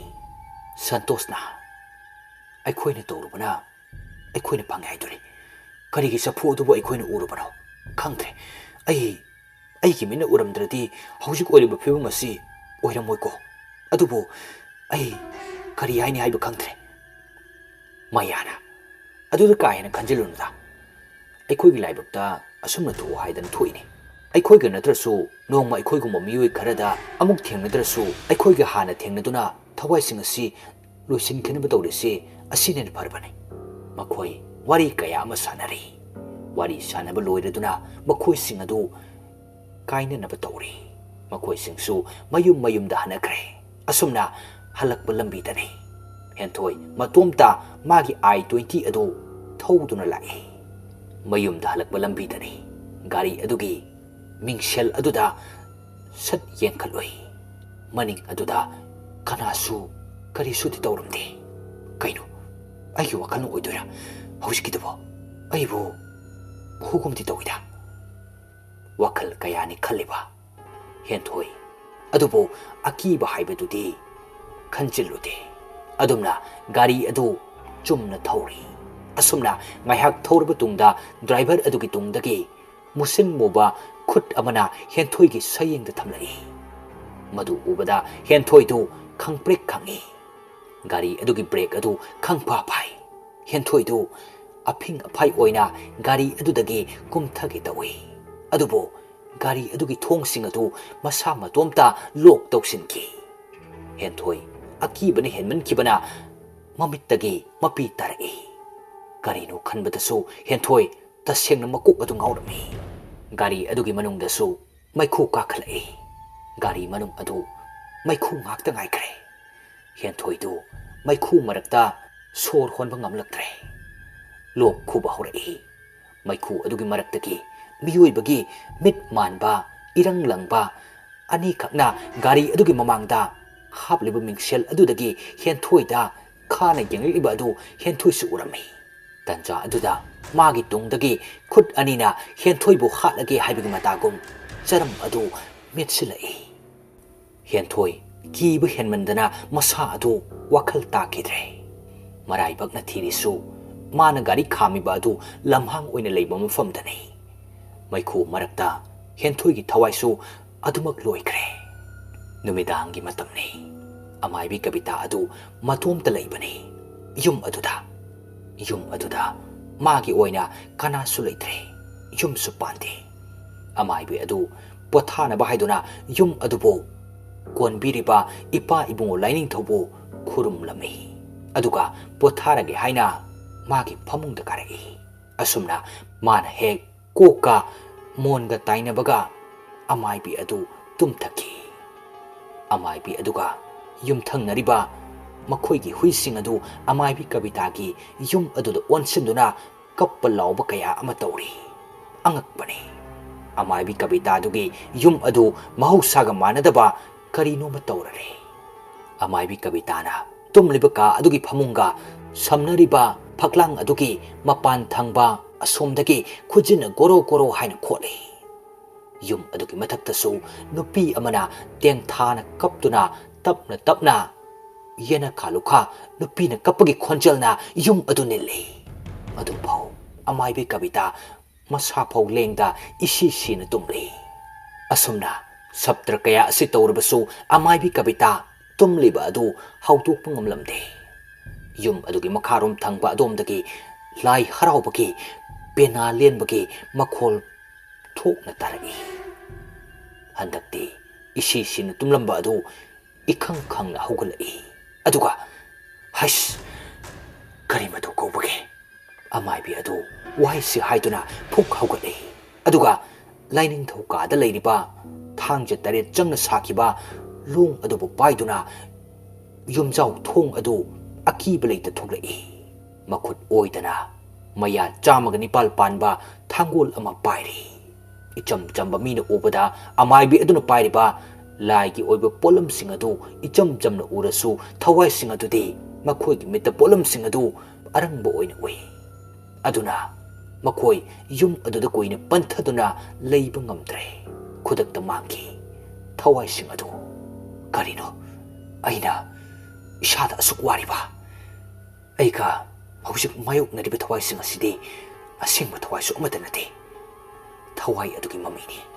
ꯁꯟꯇꯣꯁꯅ, "ꯑꯩꯈꯣꯏꯅ ꯇꯧꯔꯨꯕꯅ ꯑꯩꯈꯣꯏꯅ ꯐꯪꯉꯦ ꯍꯥꯏꯗꯨꯅꯤ꯫ ꯀꯔꯤꯒꯤ ꯆꯐꯨ ꯑꯗꯨꯕꯨ ꯑꯩꯈꯣꯏꯅ ꯎꯔꯨꯕꯅꯣ? ꯈꯪꯗ꯭ꯔꯦ꯫ ꯑꯩ, ꯑꯩꯒꯤ ꯃꯤꯠꯅ ꯎꯔꯝꯗ꯭ꯔꯗꯤ ꯍꯧꯖꯤꯛ ꯑꯣꯏꯔꯤꯕ ꯐꯤꯕꯝ ꯑꯁꯤ ꯑꯣꯏꯔꯝꯃꯣꯏꯀꯣ꯫ ꯑꯗꯨꯕꯨ ꯑꯩ ꯀꯔꯤ ꯍꯥꯏꯅꯤ ꯍꯥꯏꯕ ꯈꯪꯗ꯭ꯔꯦ꯫" ꯃꯌꯥꯅ, "ꯑꯗꯨꯗ ꯀꯥ ꯍꯦꯟꯅ ꯈꯟꯖꯤꯜꯂꯨꯅꯨꯗ꯫ ꯑꯩꯈꯣꯏꯒꯤ ꯂꯥꯏꯕꯛꯇ ꯑꯁꯨꯝꯅ ꯊꯣꯛꯎ ꯍꯥꯏꯗꯅ ꯊꯣꯛꯏꯅꯤ꯫ ꯑꯩꯈꯣꯏꯒ ꯅꯠꯇ꯭ꯔꯁꯨ ꯅꯣꯡꯃ ꯑꯩꯈꯣꯏꯒꯨꯝꯕ ꯃꯤꯑꯣꯏ ꯈꯔꯗ ꯑꯃꯨꯛ ꯊꯦꯡꯅꯗ꯭ꯔꯁꯨ, ꯑꯩꯈꯣꯏꯒ ꯍꯥꯟꯅ ꯊꯦꯡꯅꯗꯨꯅ ꯊꯋꯥꯏꯁꯤꯡ ꯑꯁꯤ ꯂꯣꯏꯁꯤꯟꯈꯤꯅꯕ ꯇꯧꯔꯤꯁꯤ ꯑꯁꯤꯅ ꯍꯦꯟꯅ ꯐꯔꯕꯅꯤ꯫ ꯃꯈꯣꯏ ꯋꯥꯔꯤ ꯀꯌꯥ ꯑꯃ ꯁꯥꯟꯅꯔꯤ꯫ ꯋꯥꯔꯤ ꯁꯥꯟꯅꯕ ꯂꯣꯏꯔꯗꯨꯅ ꯃꯈꯣꯏꯁꯤꯡ ꯑꯗꯨ ꯀꯥꯏꯅꯅꯕ ꯇꯧꯔꯤ꯫ ꯃꯈꯣꯏꯁꯤꯡꯁꯨ ꯃꯌꯨꯝ ꯃꯌꯨꯝꯗ ꯍꯟꯅꯈ꯭ꯔꯦ꯫ ꯑꯁꯨꯝꯅ ꯍꯜꯂꯛꯄ ꯂꯝꯕꯤꯗꯅꯤ ꯍꯦꯟꯊꯣꯏ ꯃꯇꯣꯝꯇ ꯃꯥꯒꯤ ꯑꯥꯏ ꯇ꯭ꯋꯦꯟꯇꯤ ꯑꯗꯨ ꯊꯧꯗꯨꯅ ꯂꯥꯛꯏ꯫ ꯃꯌꯨꯝꯗ ꯍꯜꯂꯛꯄ ꯂꯝꯕꯤꯗꯅꯤ ꯒꯥꯔꯤ ꯑꯗꯨꯒꯤ ꯃꯤꯡꯁꯦꯜ ꯑꯗꯨꯗ ꯁꯠ ꯌꯦꯡꯈꯠꯂꯨꯏ꯫ ꯃꯅꯤꯡ ꯑꯗꯨꯗ ꯀꯅꯥꯁꯨ ꯀꯔꯤꯁꯨꯗꯤ ꯇꯧꯔꯝꯗꯦ꯫ "ꯀꯩꯅꯣ, ꯑꯩꯒꯤ ꯋꯥꯈꯜꯅ ꯑꯣꯏꯗꯣꯏꯔꯥ? ꯍꯧꯖꯤꯛꯀꯤꯗꯨꯕꯣ ꯑꯩꯕꯨ ꯍꯨꯒꯨꯝꯗꯤ ꯇꯧꯏꯗ꯫" ꯋꯥꯈꯜ ꯀꯌꯥꯅꯤ ꯈꯜꯂꯤꯕ ꯍꯦꯟꯊꯣꯏ꯫ ꯑꯗꯨꯕꯨ ꯑꯀꯤꯕ ꯍꯥꯏꯕꯗꯨꯗꯤ ꯈꯟꯖꯤꯜꯂꯨꯗꯦ꯫ ꯑꯗꯨꯝꯅ ꯒꯥꯔꯤ ꯑꯗꯨ ꯆꯨꯝꯅ ꯊꯧꯔꯤ꯫ ꯑꯁꯨꯝꯅ ꯉꯥꯏꯍꯥꯛ ꯊꯧꯔꯕ ꯇꯨꯡꯗ ꯗ꯭ꯔꯥꯏꯚꯔ ꯑꯗꯨꯒꯤ ꯇꯨꯡꯗꯒꯤ ꯃꯨꯁꯤꯟ ꯃꯨꯕ ꯈꯨꯠ ꯑꯃꯅ ꯍꯦꯟꯊꯣꯏꯒꯤ ꯁꯌꯦꯡꯗ ꯊꯝꯂꯛꯏ꯫ ꯃꯗꯨ ꯎꯕꯗ ꯍꯦꯟꯊꯣꯏꯗꯨ ꯈꯪꯄ꯭ꯔꯦꯛ ꯈꯪꯏ꯫ ꯒꯥꯔꯤ ꯑꯗꯨꯒꯤ ꯕ꯭ꯔꯦꯛ ꯑꯗꯨ ꯈꯪꯐꯥ ꯐꯥꯏ꯫ ꯍꯦꯟꯊꯣꯏꯗꯨ ꯑꯐꯤꯡ ꯑꯐꯥꯏ ꯑꯣꯏꯅ ꯒꯥꯔꯤ ꯑꯗꯨꯗꯒꯤ ꯀꯨꯝꯊꯒꯦ ꯇꯧꯏ꯫ ꯑꯗꯨꯕꯨ ꯒꯥꯔꯤ ꯑꯗꯨꯒꯤ ꯊꯣꯡꯁꯤꯡ ꯑꯗꯨ ꯃꯁꯥ ꯃꯇꯣꯝꯇ ꯂꯣꯛ ꯇꯧꯁꯤꯟꯈꯤ꯫ ꯍꯦꯟꯊꯣꯏ ꯑꯀꯤꯕꯅ ꯍꯦꯟꯃꯟꯈꯤꯕꯅ ꯃꯃꯤꯠꯇꯒꯤ ꯃꯄꯤ ꯇꯥꯔꯛꯏ꯫ ꯀꯔꯤꯅꯣ ꯈꯟꯕꯗꯁꯨ ꯍꯦꯟꯊꯣꯏ ꯇꯁꯦꯡꯅ ꯃꯀꯣꯛ ꯑꯗꯨ ꯉꯥꯎꯔꯝꯃꯤ꯫ ꯒꯥꯔꯤ ꯑꯗꯨꯒꯤ ꯃꯅꯨꯡꯗꯁꯨ ꯃꯩꯈꯨ ꯀꯥꯈꯠꯂꯛꯏ꯫ ꯒꯥꯔꯤ ꯃꯅꯨꯡ ꯑꯗꯨ ꯃꯩꯈꯨ ꯉꯥꯛꯇ ꯉꯥꯏꯈ꯭ꯔꯦ꯫ ꯍꯦꯟꯊꯣꯏꯗꯨ ꯃꯩꯈꯨ ꯃꯔꯛꯇ ꯁꯣꯔ ꯍꯣꯟꯕ ꯉꯝꯂꯛꯇ꯭ꯔꯦ꯫ ꯂꯣꯛ ꯈꯨꯕ ꯍꯧꯔꯛꯏ꯫ ꯃꯩꯈꯨ ꯑꯗꯨꯒꯤ ꯃꯔꯛꯇꯒꯤ ꯃꯤꯑꯣꯏꯕꯒꯤ ꯃꯤꯠ ꯃꯥꯟꯕ, ꯏꯔꯪ ꯂꯪꯕ ꯑꯅꯤꯈꯛꯅ ꯒꯥꯔꯤ ꯑꯗꯨꯒꯤ ꯃꯃꯥꯡꯗ ꯍꯥꯞꯂꯤꯕ ꯃꯤꯡꯁꯦꯜ ꯑꯗꯨꯗꯒꯤ ꯍꯦꯟꯊꯣꯏꯗ ꯈꯥꯅ ꯌꯦꯡꯂꯛꯂꯤꯕ ꯑꯗꯨ ꯍꯦꯟꯊꯣꯏꯁꯨ ꯎꯔꯝꯃꯤ꯫ ꯇꯟꯖꯥ ꯑꯗꯨꯗ ꯃꯥꯒꯤ ꯇꯨꯡꯗꯒꯤ ꯈꯨꯠ ꯑꯅꯤꯅ ꯍꯦꯟꯊꯣꯏꯕꯨ ꯍꯥꯠꯂꯒꯦ ꯍꯥꯏꯕꯒꯤ ꯃꯇꯥꯒꯨꯝ ꯆꯔꯝ ꯑꯗꯨ ꯃꯦꯠꯁꯤꯜꯂꯛꯏ꯫ ꯍꯦꯟꯊꯣꯏ ꯀꯤꯕ ꯍꯦꯟꯃꯟꯗꯅ ꯃꯁꯥ ꯑꯗꯨ ꯋꯥꯈꯜ ꯇꯥꯈꯤꯗ꯭ꯔꯦ꯫ ꯃꯔꯥꯏꯕꯛꯅ ꯊꯤꯔꯤꯁꯨ ꯃꯥꯅ ꯒꯥꯔꯤ ꯈꯥꯝꯃꯤꯕ ꯑꯗꯨ ꯂꯝꯍꯥꯡ ꯑꯣꯏꯅ ꯂꯩꯕ ꯃꯐꯝꯗꯅꯤ꯫ ꯃꯩꯈꯨ ꯃꯔꯛꯇ ꯍꯦꯟꯊꯣꯏꯒꯤ ꯊꯋꯥꯏꯁꯨ ꯑꯗꯨꯃꯛ ꯂꯣꯏꯈ꯭ꯔꯦ꯫ ꯅꯨꯃꯤꯗꯥꯡꯒꯤ ꯃꯇꯝꯅꯤ꯫ ꯑꯃꯥꯏꯕꯤ ꯀꯕꯤꯇꯥ ꯑꯗꯨ ꯃꯇꯣꯝꯇ ꯂꯩꯕꯅꯤ꯫ ꯌꯨꯝ ꯑꯗꯨꯗ, ꯌꯨꯝ ꯑꯗꯨꯗ ꯃꯥꯒꯤ ꯑꯣꯏꯅ ꯀꯅꯥꯁꯨ ꯂꯩꯇ꯭ꯔꯦ꯫ ꯌꯨꯝꯁꯨ ꯄꯥꯟꯗꯦ꯫ ꯑꯃꯥꯏꯕꯤ ꯑꯗꯨ ꯄꯣꯊꯥꯅꯕ ꯍꯥꯏꯗꯨꯅ ꯌꯨꯝ ꯑꯗꯨꯕꯨ ꯀꯣꯟꯕꯤꯔꯤꯕ ꯏꯄꯥ ꯏꯕꯨꯡꯉꯣ ꯂꯥꯏꯅꯤꯡꯊꯧꯕꯨ ꯈꯨꯔꯨꯝꯂꯝꯃꯤ꯫ ꯑꯗꯨꯒ ꯄꯣꯊꯥꯔꯒꯦ ꯍꯥꯏꯅ ꯃꯥꯒꯤ ꯐꯃꯨꯡꯗ ꯀꯥꯔꯛꯏ꯫ ꯑꯁꯨꯝꯅ ꯃꯥꯅ ꯍꯦꯛ ꯀꯣꯛꯀ ꯃꯣꯟꯒ ꯇꯥꯏꯅꯕꯒ ꯑꯃꯥꯏꯕꯤ ꯑꯗꯨ ꯇꯨꯝꯊꯈꯤ꯫ ꯑꯃꯥꯏꯕꯤ ꯑꯗꯨꯒ ꯌꯨꯝꯊꯪꯅꯔꯤꯕ ꯃꯈꯣꯏꯒꯤ ꯍꯨꯏꯁꯤꯡ ꯑꯗꯨ ꯑꯃꯥꯏꯕꯤ ꯀꯕꯤꯇꯥꯒꯤ ꯌꯨꯝ ꯑꯗꯨꯗ ꯑꯣꯟꯁꯤꯟꯗꯨꯅ ꯀꯞꯄ ꯂꯥꯎꯕ ꯀꯌꯥ ꯑꯃ ꯇꯧꯔꯤ꯫ ꯑꯉꯛꯄꯅꯤ꯫ ꯑꯃꯥꯏꯕꯤ ꯀꯕꯤꯇꯥꯗꯨꯒꯤ ꯌꯨꯝ ꯑꯗꯨ ꯃꯍꯧꯁꯥꯒ ꯃꯥꯟꯅꯗꯕ ꯀꯔꯤꯅꯣꯃ ꯇꯧꯔꯔꯦ꯫ ꯑꯃꯥꯏꯕꯤ ꯀꯕꯤꯇꯥꯅ ꯇꯨꯝꯂꯤꯕ ꯀꯥ ꯑꯗꯨꯒꯤ ꯐꯃꯨꯡꯒ ꯁꯝꯅꯔꯤꯕ ꯐꯛꯂꯥꯡ ꯑꯗꯨꯒꯤ ꯃꯄꯥꯟ ꯊꯪꯕ ꯑꯁꯣꯝꯗꯒꯤ ꯈꯨꯖꯤꯟꯅ ꯒꯣꯔꯣ ꯒꯣꯔꯣ ꯍꯥꯏꯅ ꯈꯣꯠꯂꯤ꯫ ꯌꯨꯝ ꯑꯗꯨꯒꯤ ꯃꯊꯛꯇꯁꯨ ꯅꯨꯄꯤ ꯑꯃꯅ ꯇꯦꯡꯊꯥꯅ ꯀꯞꯇꯨꯅ ꯇꯞꯅ ꯇꯞꯅ ꯌꯦꯅꯈꯥ ꯂꯨꯈꯥ ꯅꯨꯄꯤꯅ ꯀꯞꯄꯒꯤ ꯈꯣꯟꯖꯦꯜꯅ ꯌꯨꯝ ꯑꯗꯨ ꯅꯤꯜꯂꯤ꯫ ꯑꯗꯨꯐꯥꯎ ꯑꯃꯥꯏꯕꯤ ꯀꯕꯤꯇꯥ ꯃꯁꯥ ꯐꯥꯎ ꯂꯦꯡꯗ ꯏꯁꯤ ꯁꯤꯅ ꯇꯨꯝꯂꯤ꯫ ꯑꯁꯨꯝꯅ ꯁꯞꯇ꯭ꯔ ꯀꯌꯥ ꯑꯁꯤ ꯇꯧꯔꯕꯁꯨ ꯑꯃꯥꯏꯕꯤ ꯀꯕꯤꯇꯥ ꯇꯨꯝꯂꯤꯕ ꯑꯗꯨ ꯍꯧꯗꯣꯛꯄ ꯉꯝꯂꯝꯗꯦ꯫ ꯌꯨꯝ ꯑꯗꯨꯒꯤ ꯃꯈꯥꯔꯣꯝ ꯊꯪꯕ ꯑꯗꯣꯝꯗꯒꯤ ꯂꯥꯏ ꯍꯔꯥꯎꯕꯒꯤ ꯄꯦꯅꯥ ꯂꯦꯟꯕꯒꯤ ꯃꯈꯣꯜ ꯊꯣꯛꯅ ꯇꯥꯔꯛꯏ꯫ ꯍꯟꯗꯛꯇꯤ ꯏꯁꯤ ꯁꯤꯅ ꯇꯨꯝꯂꯝꯕ ꯑꯗꯨ ꯏꯈꯪ ꯈꯪꯅ ꯍꯧꯒꯠꯂꯛꯏ꯫ ꯑꯗꯨꯒ, "ꯍꯩꯁ, ꯀꯔꯤ ꯃꯇꯧ ꯀꯧꯕꯒꯦ?" ꯑꯃꯥꯏꯕꯤ ꯑꯗꯨ ꯋꯥꯍꯩꯁꯤ ꯍꯥꯏꯗꯨꯅ ꯐꯨꯛ ꯍꯧꯒꯠꯂꯛꯏ꯫ ꯑꯗꯨꯒ ꯂꯥꯏꯅꯤꯡꯊꯧ ꯀꯥꯗ ꯂꯩꯔꯤꯕ ꯊꯥꯡꯖ ꯇꯔꯦꯠ ꯆꯪꯅ ꯁꯥꯈꯤꯕ ꯂꯣꯡ ꯑꯗꯨꯕꯨ ꯄꯥꯏꯗꯨꯅ ꯌꯨꯝꯖꯥꯎ ꯊꯣꯡ ꯑꯗꯨ ꯑꯀꯤꯕ ꯂꯩꯇ ꯊꯣꯛꯂꯛꯏ꯫ ꯃꯈꯨꯠ ꯑꯣꯏꯗꯅ ꯃꯌꯥ ꯆꯥꯝꯃꯒ ꯅꯤꯄꯥꯜ ꯄꯥꯟꯕ ꯊꯥꯡꯒꯣꯜ ꯑꯃ ꯄꯥꯏꯔꯤ꯫ ꯏꯆꯝ ꯆꯝꯕ ꯃꯤꯅ ꯎꯕꯗ ꯑꯃꯥꯏꯕꯤ ꯑꯗꯨꯅ ꯄꯥꯏꯔꯤꯕ ꯂꯥꯏꯒꯤ ꯑꯣꯏꯕ ꯄꯣꯠꯂꯝꯁꯤꯡ ꯑꯗꯨ ꯏꯆꯝ ꯆꯝꯅ ꯎꯔꯁꯨ, ꯊꯋꯥꯏꯁꯤꯡ ꯑꯗꯨꯗꯤ ꯃꯈꯣꯏꯒꯤ ꯃꯤꯠꯇ ꯄꯣꯠꯂꯝꯁꯤꯡ ꯑꯗꯨ ꯑꯔꯪꯕ ꯑꯣꯏꯅ ꯎꯏ꯫ ꯑꯗꯨꯅ ꯃꯈꯣꯏ ꯌꯨꯝ ꯑꯗꯨꯗ ꯀꯨꯏꯅ ꯄꯟꯊꯗꯨꯅ ꯂꯩꯕ ꯉꯝꯗ꯭ꯔꯦ꯫ ꯈꯨꯗꯛꯇ ꯃꯥꯡꯈꯤ ꯊꯋꯥꯏꯁꯤꯡ ꯑꯗꯨ꯫ ꯀꯔꯤꯅꯣ ꯑꯩꯅ ꯏꯁꯥꯗ ꯑꯁꯨꯛ ꯋꯥꯔꯤꯕ? ꯑꯩꯒ ꯍꯧꯖꯤꯛ ꯃꯥꯌꯣꯛꯅꯔꯤꯕ ꯊꯋꯥꯏꯁꯤꯡ ꯑꯁꯤꯗꯤ ꯑꯁꯦꯡꯕ ꯊꯋꯥꯏꯁꯨ ꯑꯃꯠꯇ ꯅꯠꯇꯦ꯫ ꯊꯋꯥꯏ ꯑꯗꯨꯒꯤ ꯃꯃꯤꯅꯤ꯫